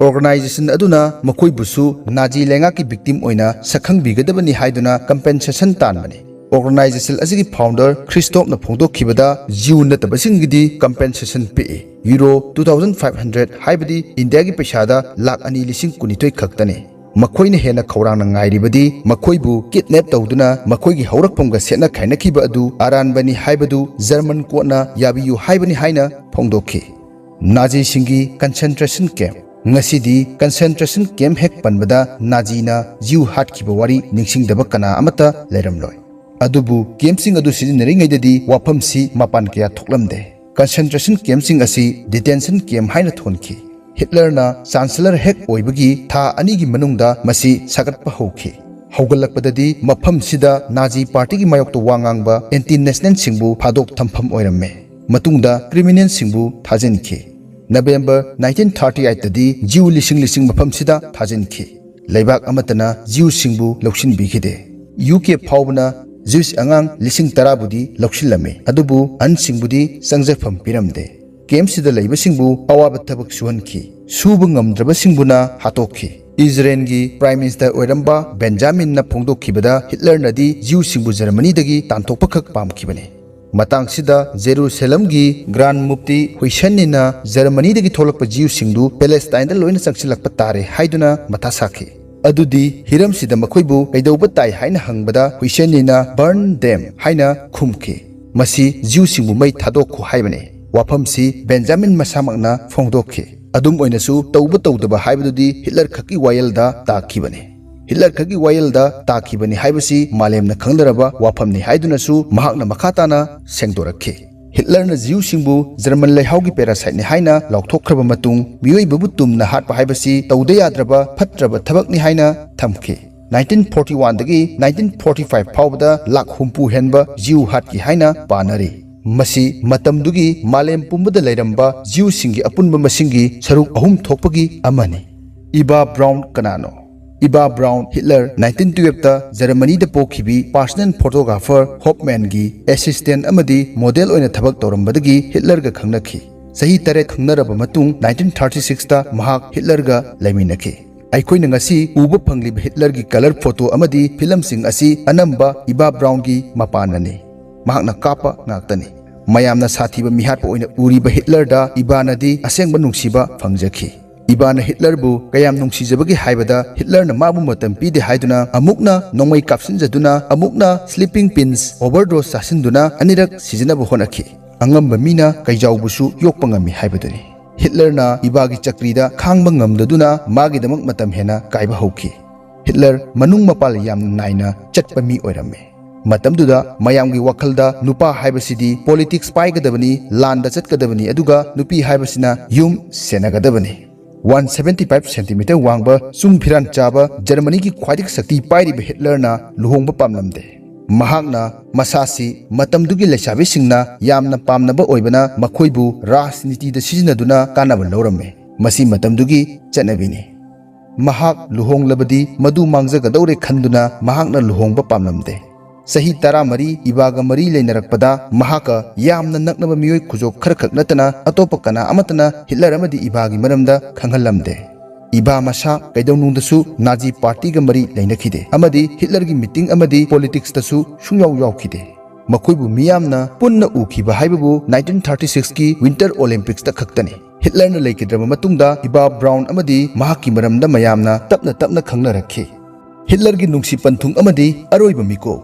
Organisation ꯑꯗꯨꯅ ꯃꯈꯣꯏꯕꯨꯁꯨ ꯅꯥꯖꯤ ꯂꯩꯉꯥꯛꯀꯤ victim ꯑꯣꯏꯅ ꯁꯛꯈꯪꯕꯤꯒꯗꯕꯅꯤ ꯍꯥꯏꯗꯨꯅ compensation ꯇꯥꯟꯕꯅꯤ꯫ Organization ꯑꯁꯤꯒꯤ founder Christophe ꯅ ꯐꯣꯡꯗꯣꯛꯈꯤꯕꯗ, Jew ꯅꯠꯇꯕꯁꯤꯡꯒꯤꯗꯤ compensation ꯄꯤꯛꯏ, Euro two thousand five hundred, ꯍꯥꯏꯕꯗꯤ ꯏꯟꯗꯤꯌꯥꯒꯤ ꯄꯩꯁꯥꯗ ꯂꯥꯈ ꯑꯅꯤ ꯂꯤꯁꯤꯡ ꯀꯨꯟꯅꯤꯊꯣꯏ ꯈꯛꯇꯅꯤ꯫ ꯃꯈꯣꯏꯅ ꯍꯦꯟꯅ ꯈꯧꯔꯥꯡꯅ ꯉꯥꯏꯔꯤꯕꯗꯤ ꯃꯈꯣꯏꯕꯨ kidnap ꯇꯧꯗꯨꯅ ꯃꯈꯣꯏꯒꯤ ꯍꯧꯔꯛꯐꯝꯒ ꯁꯦꯠꯅ ꯈꯥꯏꯅꯈꯤꯕ ꯑꯗꯨ ꯑꯔꯥꯟꯕꯅꯤ ꯍꯥꯏꯕꯗꯨ German court ꯅ ꯌꯥꯕꯤꯌꯨ ꯍꯥꯏꯕꯅꯤ ꯍꯥꯏꯅ ꯐꯣꯡꯗꯣꯛꯈꯤ꯫ ꯅꯥꯖꯤꯁꯤꯡꯒꯤ concentration camp꯫ ꯉꯁꯤꯗꯤ concentration camp ꯍꯦꯛ ꯄꯟꯕꯗ ꯅꯥꯖꯤꯅ Jew ꯍꯥꯠꯈꯤꯕ ꯋꯥꯔꯤ ꯅꯤꯡꯁꯤꯡꯗꯕ ꯀꯅꯥ ꯑꯃꯠꯇ ꯂꯩꯔꯝꯂꯣꯏ꯫ ꯑꯗꯨꯕꯨ campꯁꯤꯡ ꯑꯗꯨ ꯁꯤꯖꯤꯟꯅꯔꯤꯉꯩꯗꯗꯤ ꯋꯥꯐꯝꯁꯤ ꯃꯄꯥꯟ ꯀꯌꯥ ꯊꯣꯛꯂꯝꯗꯦ꯫ Concentration campꯁꯤꯡ ꯑꯁꯤ detention camp ꯍꯥꯏꯅ ꯊꯣꯟꯈꯤ꯫ ꯍꯤꯠꯂꯔꯅ Chancellor ꯍꯦꯛ ꯑꯣꯏꯕꯒꯤ ꯊꯥ ꯑꯅꯤꯒꯤ ꯃꯅꯨꯡꯗ ꯃꯁꯤ ꯁꯥꯒꯠꯄ ꯍꯧꯈꯤ꯫ ꯍꯧꯒꯠꯂꯛꯄꯗꯗꯤ ꯃꯐꯝꯁꯤꯗ ꯅꯥꯖꯤ ꯄꯥꯔꯇꯤꯒꯤ ꯃꯥꯌꯣꯛꯇ ꯋꯥ ꯉꯥꯡꯕ anti nationalꯁꯤꯡꯕꯨ ꯐꯥꯗꯣꯛ ꯊꯝꯐꯝ ꯑꯣꯏꯔꯝꯃꯦ꯫ ꯃꯇꯨꯡꯗ criminalꯁꯤꯡꯕꯨ ꯊꯥꯖꯤꯟꯈꯤ꯫ November nineteen thirty eightꯇꯗꯤ Jew ꯂꯤꯁꯤꯡ ꯂꯤꯁꯤꯡ ꯃꯐꯝꯁꯤꯗ ꯊꯥꯖꯤꯟꯈꯤ꯫ ꯂꯩꯕꯥꯛ ꯑꯃꯠꯇꯅ Jewꯁꯤꯡꯕꯨ ꯂꯧꯁꯤꯟꯕꯤꯈꯤꯗꯦ꯫ UK ꯐꯥꯎꯕꯅ Jewish ꯑꯉꯥꯡ ꯂꯤꯁꯤꯡ ꯇꯔꯥꯕꯨꯗꯤ ꯂꯧꯁꯤꯜꯂꯝꯃꯤ, ꯑꯗꯨꯕꯨ ꯑꯍꯟꯁꯤꯡꯕꯨꯗꯤ ꯆꯪꯖꯐꯝ ꯄꯤꯔꯝꯗꯦ꯫ Campꯁꯤꯗ ꯂꯩꯕꯁꯤꯡꯕꯨ ꯑꯋꯥꯕ ꯊꯕꯛ ꯁꯨꯍꯟꯈꯤ꯫ ꯁꯨꯕ ꯉꯝꯗ꯭ꯔꯕꯁꯤꯡꯕꯨꯅ ꯍꯥꯠꯇꯣꯛꯈꯤ꯫ ꯏꯖꯔꯦꯜꯒꯤ Prime Minister ꯑꯣꯏꯔꯝꯕ ꯕꯦꯟꯖꯥꯃꯤꯟꯅ ꯐꯣꯡꯗꯣꯛꯈꯤꯕꯗ, ꯍꯤꯠꯂꯔꯅꯗꯤ Jewꯁꯤꯡꯕꯨ ꯖꯔꯃꯅꯤꯗꯒꯤ ꯇꯥꯟꯊꯣꯛꯄꯈꯛ ꯄꯥꯝꯈꯤꯕꯅꯤ꯫ ꯃꯇꯥꯡꯁꯤꯗ ꯖꯦꯔꯨꯁꯦꯂꯝꯒꯤ Grand Mufti ꯍꯨꯏꯁꯦꯟꯅꯤꯅ ꯖꯔꯃꯅꯤꯗꯒꯤ ꯊꯣꯛꯂꯛꯄ Jewꯁꯤꯡꯗꯨ ꯄꯦꯂꯦꯁꯇꯥꯏꯟꯗ ꯂꯣꯏꯅ ꯆꯪꯁꯤꯜꯂꯛꯄ ꯇꯥꯔꯦ ꯍꯥꯏꯗꯨꯅ ꯃꯊꯥ ꯁꯥꯈꯤ꯫ ꯑꯗꯨꯗꯤ ꯍꯤꯔꯝꯁꯤꯗ ꯃꯈꯣꯏꯕꯨ ꯀꯩꯗꯧꯕ ꯇꯥꯏ ꯍꯥꯏꯅ ꯍꯪꯕꯗ, ꯍꯨꯏꯁꯦꯟꯅꯤꯅ "Burn them" ꯍꯥꯏꯅ ꯈꯨꯝꯈꯤ꯫ ꯃꯁꯤ Jewꯁꯤꯡꯕꯨ ꯃꯩ ꯊꯥꯗꯣꯛꯈꯣ ꯍꯥꯏꯕꯅꯤ꯫ ꯋꯥꯐꯝꯁꯤ ꯕꯦꯟꯖꯥꯃꯤꯟ ꯃꯁꯥꯃꯛꯅ ꯐꯣꯡꯗꯣꯛꯈꯤ꯫ ꯑꯗꯨꯝ ꯑꯣꯏꯅꯁꯨ, ꯇꯧꯕ ꯇꯧꯗꯕ ꯍꯥꯏꯕꯗꯨꯗꯤ ꯍꯤꯠꯂꯔ ꯈꯛꯀꯤ ꯋꯥꯌꯦꯜꯗ ꯇꯥꯈꯤꯕꯅꯤ꯫ ꯍꯤꯠꯂꯔ ꯈꯛꯀꯤ ꯋꯥꯌꯦꯜꯗ ꯇꯥꯈꯤꯕꯅꯤ ꯍꯥꯏꯕꯁꯤ ꯃꯥꯂꯦꯝꯅ ꯈꯪꯅꯔꯕ ꯋꯥꯐꯝꯅꯤ ꯍꯥꯏꯗꯨꯅꯁꯨ ꯃꯍꯥꯛꯅ ꯃꯈꯥ ꯇꯥꯅ ꯁꯦꯡꯗꯣꯔꯛꯈꯤ꯫ ꯍꯤꯠꯂꯔꯅ Jewꯁꯤꯡꯕꯨ ꯖꯔꯃꯟ ꯂꯩꯍꯥꯎꯒꯤ parasiteꯅꯤ ꯍꯥꯏꯅ ꯂꯥꯎꯊꯣꯛꯈ꯭ꯔꯕ ꯃꯇꯨꯡ, ꯃꯤꯑꯣꯏꯕꯕꯨ ꯇꯨꯝꯅ ꯍꯥꯠꯄ ꯍꯥꯏꯕꯁꯤ ꯇꯧꯗ ꯌꯥꯗ꯭ꯔꯕ ꯐꯠꯇ꯭ꯔꯕ ꯊꯕꯛꯅꯤ ꯍꯥꯏꯅ ꯊꯝꯈꯤ꯫ Nineteen forty oneꯗꯒꯤ nineteen forty five ꯐꯥꯎꯕꯗ ꯂꯥꯈ ꯍꯨꯝꯐꯨ ꯍꯦꯟꯕ Jew ꯍꯥꯠꯈꯤ ꯍꯥꯏꯅ ꯄꯥꯅꯔꯤ꯫ ꯃꯁꯤ ꯃꯇꯝꯗꯨꯒꯤ ꯃꯥꯂꯦꯝ ꯄꯨꯝꯕꯗ ꯂꯩꯔꯝꯕ Jewꯁꯤꯡꯒꯤ ꯑꯄꯨꯟꯕ ꯃꯁꯤꯡꯒꯤ ꯁꯔꯨꯛ ꯑꯍꯨꯝ ꯊꯣꯛꯄꯒꯤ ꯑꯃꯅꯤ꯫ ꯏꯕꯥ ꯕ꯭ꯔꯥꯎꯟ ꯀꯅꯥꯅꯣ? ꯏꯕꯥ brown Hitler nineteen twelveꯇ ꯖꯔꯃꯅꯤꯗ ꯄꯣꯛꯈꯤꯕꯤ personal photographer ꯍꯣꯞꯃꯦꯟꯒꯤ assistant ꯑꯃꯗꯤ model ꯑꯣꯏꯅ ꯊꯕꯛ ꯇꯧꯔꯝꯕꯗꯒꯤ ꯍꯤꯠꯂꯔꯒ ꯈꯪꯅꯈꯤ꯫ ꯆꯍꯤ ꯇꯔꯦꯠ ꯈꯪꯅꯔꯕ ꯃꯇꯨꯡ nineteen thirty sixꯇ ꯃꯍꯥꯛ ꯍꯤꯠꯂꯔꯒ ꯂꯩꯃꯤꯟꯅꯈꯤ꯫ ꯑꯩꯈꯣꯏꯅ ꯉꯁꯤ ꯎꯕ ꯐꯪꯂꯤꯕ ꯍꯤꯠꯂꯔꯒꯤ ꯀꯂꯔ ꯐꯣꯇꯣ ꯑꯃꯗꯤ ꯐꯤꯂꯝꯁꯤꯡ ꯑꯁꯤ ꯑꯅꯝꯕ ꯏꯚꯥ ꯕ꯭ꯔꯥꯎꯟꯒꯤ ꯃꯄꯥꯟꯅꯅꯤ꯫ ꯃꯍꯥꯛꯅ ꯀꯥꯞꯄ ꯉꯥꯛꯇꯅꯤ꯫ ꯃꯌꯥꯝꯅ ꯁꯥꯊꯤꯕ ꯃꯤꯍꯥꯠꯄ ꯑꯣꯏꯅ ꯎꯔꯤꯕ ꯍꯤꯠꯂꯔꯗ ꯏꯚꯥꯅꯗꯤ ꯑꯁꯦꯡꯕ ꯅꯨꯡꯁꯤꯕ ꯐꯪꯖꯈꯤ꯫ ꯏꯚꯥꯅ ꯍꯤꯠꯂꯔꯕꯨ ꯀꯌꯥꯝ ꯅꯨꯡꯁꯤꯖꯕꯒꯦ ꯍꯥꯏꯕꯗ, ꯍꯤꯠꯂꯔꯅ ꯃꯥꯕꯨ ꯃꯇꯝ ꯄꯤꯗꯦ ꯍꯥꯏꯗꯨꯅ ꯑꯃꯨꯛꯅ ꯅꯣꯡꯃꯩ ꯀꯥꯞꯁꯤꯟꯖꯗꯨꯅ, ꯑꯃꯨꯛꯅ ꯁ꯭ꯂꯤꯄꯤꯡ ꯄꯤꯟꯁ ꯑꯣꯚꯔꯗꯣꯁ ꯆꯥꯁꯤꯟꯗꯨꯅ ꯑꯅꯤꯔꯛ ꯁꯤꯖꯤꯟꯅꯕ ꯍꯣꯠꯅꯈꯤ꯫ ꯑꯉꯝꯕ ꯃꯤꯅ ꯀꯩꯖꯥꯎꯕꯨꯁꯨ ꯌꯣꯛꯄ ꯉꯝꯃꯤ ꯍꯥꯏꯕꯗꯨꯅꯤ꯫ ꯍꯤꯠꯂꯔꯅ ꯏꯚꯥꯒꯤ ꯆꯀ꯭ꯔꯤꯗ ꯈꯥꯡꯕ ꯉꯝꯗꯗꯨꯅ ꯃꯥꯒꯤꯗꯃꯛ ꯃꯇꯝ ꯍꯦꯟꯅ ꯀꯥꯏꯕ ꯍꯧꯈꯤ꯫ ꯍꯤꯠꯂꯔ ꯃꯅꯨꯡ ꯃꯄꯥꯜ ꯌꯥꯝꯅ ꯅꯥꯏꯅ ꯆꯠꯄ ꯃꯤ ꯑꯣꯏꯔꯝꯃꯤ꯫ ꯃꯇꯝꯗꯨꯗ ꯃꯌꯥꯝꯒꯤ ꯋꯥꯈꯜꯗ ꯅꯨꯄꯥ ꯍꯥꯏꯕꯁꯤꯗꯤ ꯄꯣꯂꯤꯇꯤꯛꯁ ꯄꯥꯏꯒꯗꯕꯅꯤ, ꯂꯥꯟꯗ ꯆꯠꯀꯗꯕꯅꯤ, ꯑꯗꯨꯒ ꯅꯨꯄꯤ ꯍꯥꯏꯕꯁꯤꯅ ꯌꯨꯝ ꯁꯦꯟꯅꯒꯗꯕꯅꯤ꯫ ꯋꯥꯟ ꯁꯚꯦꯟꯇꯤ ꯐꯥꯏꯚ ꯁꯦꯟꯇꯤꯃꯤꯇꯔ ꯋꯥꯡꯕ, ꯆꯨꯡ ꯐꯤꯔꯥꯟ ꯆꯥꯕ, ꯖꯔꯃꯅꯤꯒꯤ ꯈ꯭ꯋꯥꯏꯗꯒꯤ ꯁꯛꯇꯤ ꯄꯥꯏꯔꯤꯕ ꯍꯤꯠꯂꯔꯅ ꯂꯨꯍꯣꯡꯕ ꯄꯥꯝꯂꯝꯗꯦ꯫ ꯃꯍꯥꯛꯅ ꯃꯁꯥꯁꯤ ꯃꯇꯝꯗꯨꯒꯤ ꯂꯩꯁꯥꯕꯤꯁꯤꯡꯅ ꯌꯥꯝꯅ ꯄꯥꯝꯅꯕ ꯑꯣꯏꯕꯅ ꯃꯈꯣꯏꯕꯨ ꯔꯥꯖꯅꯤꯇꯤꯗ ꯁꯤꯖꯤꯟꯅꯗꯨꯅ ꯀꯥꯟꯅꯕ ꯂꯧꯔꯝꯃꯤ꯫ ꯃꯁꯤ ꯃꯇꯝꯗꯨꯒꯤ ꯆꯠꯅꯕꯤꯅꯤ꯫ ꯃꯍꯥꯛ ꯂꯨꯍꯣꯡꯂꯕꯗꯤ ꯃꯗꯨ ꯃꯥꯡꯖꯒꯗꯧꯔꯦ ꯈꯟꯗꯨꯅ ꯃꯍꯥꯛꯅ ꯂꯨꯍꯣꯡꯕ ꯄꯥꯝꯂꯝꯗꯦ꯫ ꯆꯍꯤ ꯇꯔꯥꯃꯔꯤ ꯏꯕꯥꯒ ꯃꯔꯤ ꯂꯩꯅꯔꯛꯄꯗ ꯃꯍꯥꯛꯀ ꯌꯥꯝꯅ ꯅꯛꯅꯕ ꯃꯤꯑꯣꯏ ꯈꯨꯖꯣꯞ ꯈꯔꯈꯛ ꯅꯠꯇꯅ ꯑꯇꯣꯞꯄ ꯀꯅꯥ ꯑꯃꯠꯇꯅ ꯍꯤꯠꯂꯔ ꯑꯃꯗꯤ ꯏꯕꯥꯒꯤ ꯃꯔꯝꯗ ꯈꯪꯍꯜꯂꯝꯗꯦ꯫ ꯏꯕꯥ ꯃꯁꯥ ꯀꯩꯗꯧꯅꯨꯡꯗꯁꯨ ꯅꯥꯖꯤ ꯄꯥꯔꯇꯤꯒ ꯃꯔꯤ ꯂꯩꯅꯈꯤꯗꯦ ꯑꯃꯗꯤ ꯍꯤꯠꯂꯔꯒꯤ ꯃꯤꯇꯤꯡ ꯑꯃꯗꯤ ꯄꯣꯂꯤꯇꯤꯛꯁꯇꯁꯨ ꯁꯨꯡꯌꯥꯎ ꯌꯥꯎꯈꯤꯗꯦ꯫ ꯃꯈꯣꯏꯕꯨ ꯃꯤꯌꯥꯝꯅ ꯄꯨꯟꯅ ꯎꯈꯤꯕ ꯍꯥꯏꯕꯕꯨ ꯅꯥꯏꯟꯇꯤꯟ ꯊꯥꯔꯇꯤ ꯁꯤꯛꯁꯀꯤ ꯋꯤꯟꯇꯔ ꯑꯣꯂꯤꯝꯄꯤꯛꯁꯇ ꯈꯛꯇꯅꯤ꯫ ꯍꯤꯠꯂꯔꯅ ꯂꯩꯈꯤꯗ꯭ꯔꯕ ꯃꯇꯨꯡꯗ ꯏꯕꯥ ꯕ꯭ꯔꯥꯎꯟ ꯑꯃꯗꯤ ꯃꯍꯥꯛꯀꯤ ꯃꯔꯝꯗ ꯃꯌꯥꯝꯅ ꯇꯞꯅ ꯇꯞꯅ ꯈꯪꯅꯔꯛꯈꯤ꯫ ꯍꯤꯠꯂꯔꯒꯤ ꯅꯨꯡꯁꯤ ꯄꯟꯊꯨꯡ ꯑꯃꯗꯤ ꯑꯔꯣꯏꯕ ꯃꯤꯀꯨꯞ꯫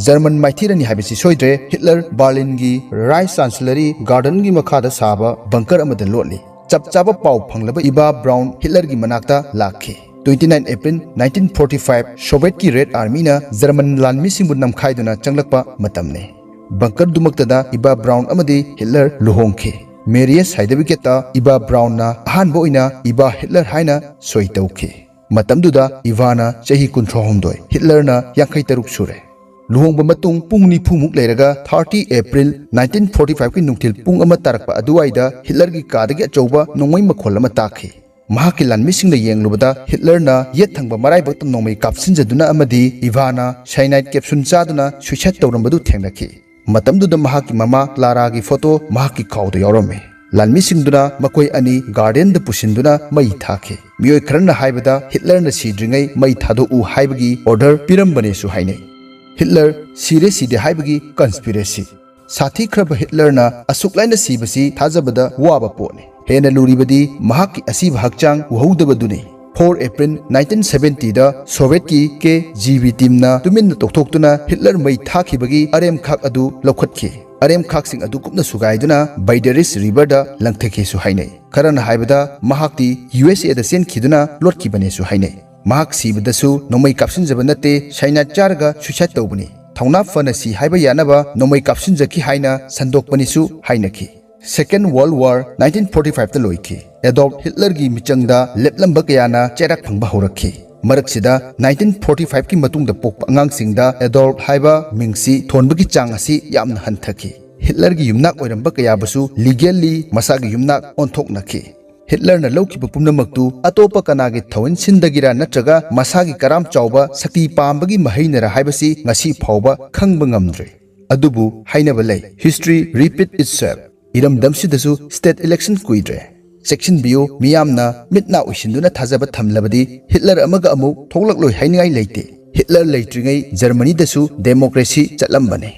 ꯖꯔꯃꯟ ꯃꯥꯏꯊꯤꯔꯅꯤ ꯍꯥꯏꯕꯁꯤ ꯁꯣꯏꯗ꯭ꯔꯦ꯫ ꯍꯤꯠꯂꯔ ꯕꯥꯔꯂꯤꯟꯒꯤ ꯔꯥꯏꯁ ꯆꯥꯟꯁꯂꯔꯤ ꯒꯥꯔꯗꯟꯒꯤ ꯃꯈꯥꯗ ꯁꯥꯕ ꯕꯪꯀꯔ ꯑꯃꯗ ꯂꯣꯠꯂꯤ꯫ ꯆꯞ ꯆꯥꯕ ꯄꯥꯎ ꯐꯪꯂꯕ ꯏꯕꯥ ꯕ꯭ꯔꯥꯎꯟ ꯍꯤꯠꯂꯔꯒꯤ ꯃꯅꯥꯛꯇ ꯂꯥꯛꯈꯤ꯫ Twenty nine April nineteen forty five, ꯁꯣꯚꯤꯌꯦꯠꯀꯤ ꯔꯦꯗ ꯑꯥꯔꯃꯤꯅ ꯖꯔꯃꯟ ꯂꯥꯟꯃꯤꯁꯤꯡꯕꯨ ꯅꯝꯈꯥꯏꯗꯨꯅ ꯆꯪꯂꯛꯄ ꯃꯇꯝꯅꯤ꯫ ꯕꯪꯀꯔꯗꯨꯃꯛꯇꯗ ꯏꯕꯥ ꯕ꯭ꯔꯥꯎꯟ ꯑꯃꯗꯤ ꯍꯤꯠꯂꯔ ꯂꯨꯍꯣꯡꯈꯤ꯫ ꯃꯦꯔꯤꯌꯦꯖ ꯁꯥꯔꯇꯤꯐꯤꯀꯦꯠꯇ ꯏꯕꯥ ꯕ꯭ꯔꯥꯎꯟꯅ ꯑꯍꯥꯟꯕ ꯑꯣꯏꯅ ꯏꯕꯥ ꯍꯤꯠꯂꯔ ꯍꯥꯏꯅ ꯁꯣꯏ ꯇꯧꯈꯤ꯫ ꯃꯇꯝꯗꯨꯗ ꯏꯚꯥꯅ ꯆꯍꯤ ꯀꯨꯟꯊ꯭ꯔꯥꯍꯨꯝꯗꯣꯏ, ꯍꯤꯠꯂꯔꯅ ꯌꯥꯡꯈꯩ ꯇꯔꯨꯛ ꯁꯨꯔꯦ꯫ ꯂꯨꯍꯣꯡꯕ ꯃꯇꯨꯡ ꯄꯨꯡ ꯅꯤꯐꯨꯃꯨꯛ ꯂꯩꯔꯒ, ꯊꯥꯔꯇꯤ ꯑꯦꯄ꯭ꯔꯤꯜ ꯅꯥꯏꯟꯇꯤꯟ ꯐꯣꯔꯇꯤ ꯐꯥꯏꯚꯀꯤ ꯅꯨꯡꯊꯤꯜ ꯄꯨꯡ ꯑꯃ ꯇꯥꯔꯛꯄ ꯑꯗꯨꯋꯥꯏꯗ ꯍꯤꯠꯂꯔꯒꯤ ꯀꯥꯗꯒꯤ ꯑꯆꯧꯕ ꯅꯣꯡꯃꯩ ꯃꯈꯣꯜ ꯑꯃ ꯇꯥꯈꯤ꯫ ꯃꯍꯥꯛꯀꯤ ꯂꯥꯟꯃꯤꯁꯤꯡꯗ ꯌꯦꯡꯂꯨꯕꯗ ꯍꯤꯠꯂꯔꯅ ꯌꯦꯠ ꯊꯪꯕ ꯃꯔꯥꯏꯕꯛꯇ ꯅꯣꯡꯃꯩ ꯀꯥꯞꯁꯤꯟꯖꯗꯨꯅ ꯑꯃꯗꯤ ꯏꯚꯥꯅ ꯁꯥꯏꯅꯥꯏꯠ ꯀꯦꯞꯁꯨꯟ ꯆꯥꯗꯨꯅ ꯁꯨꯏꯁꯥꯏꯠ ꯇꯧꯔꯝꯕꯗꯨ ꯊꯦꯡꯅꯈꯤ꯫ ꯃꯇꯝꯗꯨꯗ ꯃꯍꯥꯛꯀꯤ ꯃꯃꯥ ꯀ꯭ꯂꯥꯔꯥꯒꯤ ꯐꯣꯇꯣ ꯃꯍꯥꯛꯀꯤ ꯈꯥꯎꯗ ꯌꯥꯎꯔꯝꯃꯤ꯫ ꯂꯥꯟꯃꯤꯁꯤꯡꯗꯨꯅ ꯃꯈꯣꯏ ꯑꯅꯤ ꯒꯥꯔꯗꯦꯟꯗ ꯄꯨꯁꯤꯟꯗꯨꯅ ꯃꯩ ꯊꯥꯈꯤ꯫ ꯃꯤꯑꯣꯏ ꯈꯔꯅ ꯍꯥꯏꯕꯗ ꯍꯤꯠꯂꯔꯅ ꯁꯤꯗ꯭ꯔꯤꯉꯩ ꯃꯩ ꯊꯥꯗꯣꯛꯎ ꯍꯥꯏꯕꯒꯤ ꯑꯣꯔꯗꯔ ꯄꯤꯔꯝꯕꯅꯦꯁꯨ ꯍꯥꯏꯅꯩ꯫ ꯍꯤꯠꯂꯔ ꯁꯤꯔꯦ ꯁꯤꯗꯦ ꯍꯥꯏꯕꯒꯤ ꯀꯟꯁꯄꯤꯔꯦꯁꯤ꯫ ꯁꯥꯊꯤꯈ꯭ꯔꯕ ꯍꯤꯠꯂꯔꯅ ꯑꯁꯨꯛ ꯂꯥꯏꯅ ꯁꯤꯕꯁꯤ ꯊꯥꯖꯕꯗ ꯋꯥꯕ ꯄꯣꯠꯅꯤ꯫ ꯍꯦꯟꯅ ꯂꯨꯔꯤꯕꯗꯤ ꯃꯍꯥꯛꯀꯤ ꯑꯁꯤꯕ ꯍꯛꯆꯥꯡ ꯎꯍꯧꯗꯕꯗꯨꯅꯤ꯫ Four April nineteen seventy ꯗ ꯁꯣꯚꯤꯌꯦꯠꯀꯤ ꯀꯦ ꯖꯤ ꯕꯤ ꯇꯤꯝꯅ ꯇꯨꯃꯤꯟꯅ ꯇꯣꯛꯊꯣꯛꯇꯨꯅ ꯍꯤꯠꯂꯔ ꯃꯩ ꯊꯥꯈꯤꯕꯒꯤ ꯑꯔꯦꯝꯈꯥꯛ ꯑꯗꯨ ꯂꯧꯈꯠꯈꯤ꯫ ꯑꯔꯦꯝꯈꯥꯛꯁꯤꯡ ꯑꯗꯨ ꯀꯨꯞꯅ ꯁꯨꯒꯥꯏꯗꯨꯅ ꯕꯥꯏꯗꯦꯔꯤꯁ ꯔꯤꯚꯔꯗ ꯂꯪꯊꯈꯤꯁꯨ ꯍꯥꯏꯅꯩ꯫ ꯈꯔꯅ ꯍꯥꯏꯕꯗ ꯃꯍꯥꯛꯇꯤ ꯌꯨ ꯑꯦꯁ ꯑꯦꯗ ꯆꯦꯟꯈꯤꯗꯨꯅ ꯂꯣꯠꯈꯤꯕꯅꯦꯁꯨ ꯍꯥꯏꯅꯩ꯫ ꯃꯍꯥꯛ ꯁꯤꯕꯗꯁꯨ ꯅꯣꯡꯃꯩ ꯀꯥꯞꯁꯤꯟꯖꯕ ꯅꯠꯇꯦ, ꯁꯥꯏꯅꯥꯏꯗ ꯆꯥꯔꯒ ꯁꯨꯏꯁꯥꯏꯗ ꯇꯧꯕꯅꯤ꯫ ꯊꯧꯅꯥ ꯐꯅ ꯁꯤ ꯍꯥꯏꯕ ꯌꯥꯅꯕ ꯅꯣꯡꯃꯩ ꯀꯥꯞꯁꯤꯟꯖꯈꯤ ꯍꯥꯏꯅ ꯁꯟꯗꯣꯛꯄꯅꯤꯁꯨ ꯍꯥꯏꯅꯈꯤ꯫ Second World War nineteen forty five ꯇ ꯂꯣꯏꯈꯤ꯫ ꯑꯦꯗꯣꯜꯐ ꯍꯤꯠꯂꯔꯒꯤ ꯃꯤꯆꯪꯗ ꯂꯦꯞꯂꯝꯕ ꯀꯌꯥꯅ ꯆꯩꯔꯥꯛ ꯐꯪꯕ ꯍꯧꯔꯛꯈꯤ꯫ ꯃꯔꯛꯁꯤꯗ nineteen forty five ꯀꯤ ꯃꯇꯨꯡꯗ ꯄꯣꯛꯄ ꯑꯉꯥꯡꯁꯤꯡꯗ ꯑꯦꯗꯣꯜꯐ ꯍꯥꯏꯕ ꯃꯤꯡꯁꯤ ꯊꯣꯟꯕꯒꯤ ꯆꯥꯡ ꯑꯁꯤ ꯌꯥꯝꯅ ꯍꯟꯊꯈꯤ꯫ ꯍꯤꯠꯂꯔꯒꯤ ꯌꯨꯝꯅꯥꯛ ꯑꯣꯏꯔꯝꯕ ꯀꯌꯥꯕꯨꯁꯨ ꯂꯤꯒꯦꯜꯂꯤ ꯃꯁꯥꯒꯤ ꯌꯨꯝꯅꯥꯛ ꯑꯣꯟꯊꯣꯛꯅꯈꯤ꯫ ꯍꯤꯠꯂꯔꯅ ꯂꯧꯈꯤꯕ ꯄꯨꯝꯅꯃꯛꯇꯨ ꯑꯇꯣꯞꯄ ꯀꯅꯥꯒꯤ ꯊꯧꯍꯤꯟꯁꯤꯟꯗꯒꯤꯔ ꯅꯠꯇ꯭ꯔꯒ ꯃꯁꯥꯒꯤ ꯀꯔꯥꯝ ꯆꯥꯎꯕ ꯁꯛꯇꯤ ꯄꯥꯝꯕꯒꯤ ꯃꯍꯩꯅꯔ ꯍꯥꯏꯕꯁꯤ ꯉꯁꯤ ꯐꯥꯎꯕ ꯈꯪꯕ ꯉꯝꯗ꯭ꯔꯤ꯫ ꯑꯗꯨꯕꯨ ꯍꯥꯏꯅꯕ ꯂꯩ, "History repeat itself"꯫ ꯏꯔꯝꯗꯝꯁꯤꯗꯁꯨ ꯁ꯭ꯇꯦꯠ ꯏꯂꯦꯛꯁꯟ ꯀꯨꯏꯗ꯭ꯔꯦ꯫ ꯆꯦꯛꯁꯤꯟꯕꯤꯌꯨ, ꯃꯤꯌꯥꯝꯅ ꯃꯤꯠ ꯅꯥ ꯎꯏꯁꯤꯟꯗꯨꯅ ꯊꯥꯖꯕ ꯊꯝꯂꯕꯗꯤ ꯍꯤꯠꯂꯔ ꯑꯃꯒ ꯑꯃꯨꯛ ꯊꯣꯛꯂꯛꯂꯣꯏ ꯍꯥꯏꯅꯤꯡꯉꯥꯏ ꯂꯩꯇꯦ꯫ ꯍꯤꯠꯂꯔ ꯂꯩꯇ꯭ꯔꯤꯉꯩ ꯖꯔꯃꯅꯤꯗꯁꯨ ꯗꯦꯃꯣꯀ꯭ꯔꯦꯁꯤ ꯆꯠꯂꯝꯕꯅꯤ꯫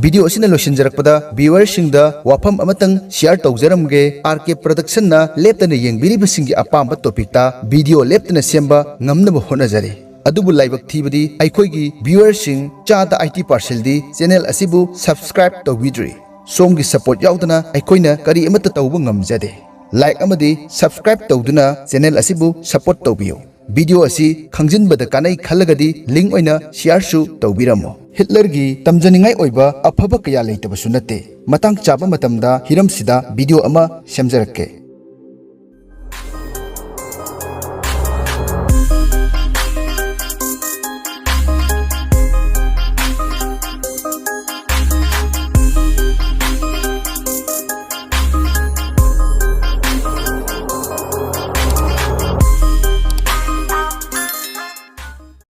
ꯚꯤꯗꯤꯑꯣ ꯑꯁꯤꯅ ꯂꯣꯏꯁꯤꯟꯖꯔꯛꯄꯗ ꯚꯤꯌꯨꯋꯔꯁꯤꯡꯗ ꯋꯥꯐꯝ ꯑꯃꯇꯪ ꯁꯤꯌꯥꯔ ꯇꯧꯖꯔꯝꯒꯦ꯫ ꯑꯥꯔ ꯀꯦ ꯄ꯭ꯔꯗꯛꯁꯟꯅ ꯂꯦꯞꯇꯅ ꯌꯦꯡꯕꯤꯔꯤꯕꯁꯤꯡꯒꯤ ꯑꯄꯥꯝꯕ ꯇꯣꯄꯤꯛꯇ ꯚꯤꯗꯤꯑꯣ ꯂꯦꯞꯇꯅ ꯁꯦꯝꯕ ꯉꯝꯅꯕ ꯍꯣꯠꯅꯖꯔꯤ꯫ ꯑꯗꯨꯕꯨ ꯂꯥꯏꯕꯛ ꯊꯤꯕꯗꯤ ꯑꯩꯈꯣꯏꯒꯤ ꯚꯤꯌꯨꯋꯔꯁꯤꯡ ꯆꯥꯗ ꯑꯩꯠꯇꯤ ꯄꯥꯔꯁꯦꯟꯗꯤ ꯆꯦꯅꯦꯜ ꯑꯁꯤꯕꯨ ꯁꯕꯁꯀ꯭ꯔꯥꯏꯕ ꯇꯧꯕꯤꯗ꯭ꯔꯤ꯫ ꯁꯣꯝꯒꯤ ꯁꯄꯣꯔꯠ ꯌꯥꯎꯗꯅ ꯑꯩꯈꯣꯏꯅ ꯀꯔꯤ ꯑꯃꯠꯇ ꯇꯧꯕ ꯉꯝꯖꯗꯦ꯫ ꯂꯥꯏꯛ ꯑꯃꯗꯤ ꯁꯕꯁꯀ꯭ꯔꯥꯏꯕ ꯇꯧꯗꯨꯅ ꯆꯦꯅꯦꯜ ꯑꯁꯤꯕꯨ ꯁꯄꯣꯔꯠ ꯇꯧꯕꯤꯌꯨ꯫ ꯚꯤꯗꯤꯑꯣ ꯑꯁꯤ ꯈꯪꯖꯤꯟꯕꯗ ꯀꯥꯟꯅꯩ ꯈꯜꯂꯒꯗꯤ ꯂꯤꯡ ꯑꯣꯏꯅ ꯁꯤꯌꯥꯔꯁꯨ ꯇꯧꯕꯤꯔꯝꯃꯨ꯫ ꯍꯤꯠꯂꯔꯒꯤ ꯇꯝꯖꯅꯤꯡꯉꯥꯏ ꯑꯣꯏꯕ ꯑꯐꯕ ꯀꯌꯥ ꯂꯩꯇꯕꯁꯨ ꯅꯠꯇꯦ꯫ ꯃꯇꯥꯡ ꯆꯥꯕ ꯃꯇꯝꯗ ꯍꯤꯔꯝꯁꯤꯗ ꯚꯤꯗꯤꯑꯣ ꯑꯃ ꯁꯦꯝꯖꯔꯛꯀꯦ꯫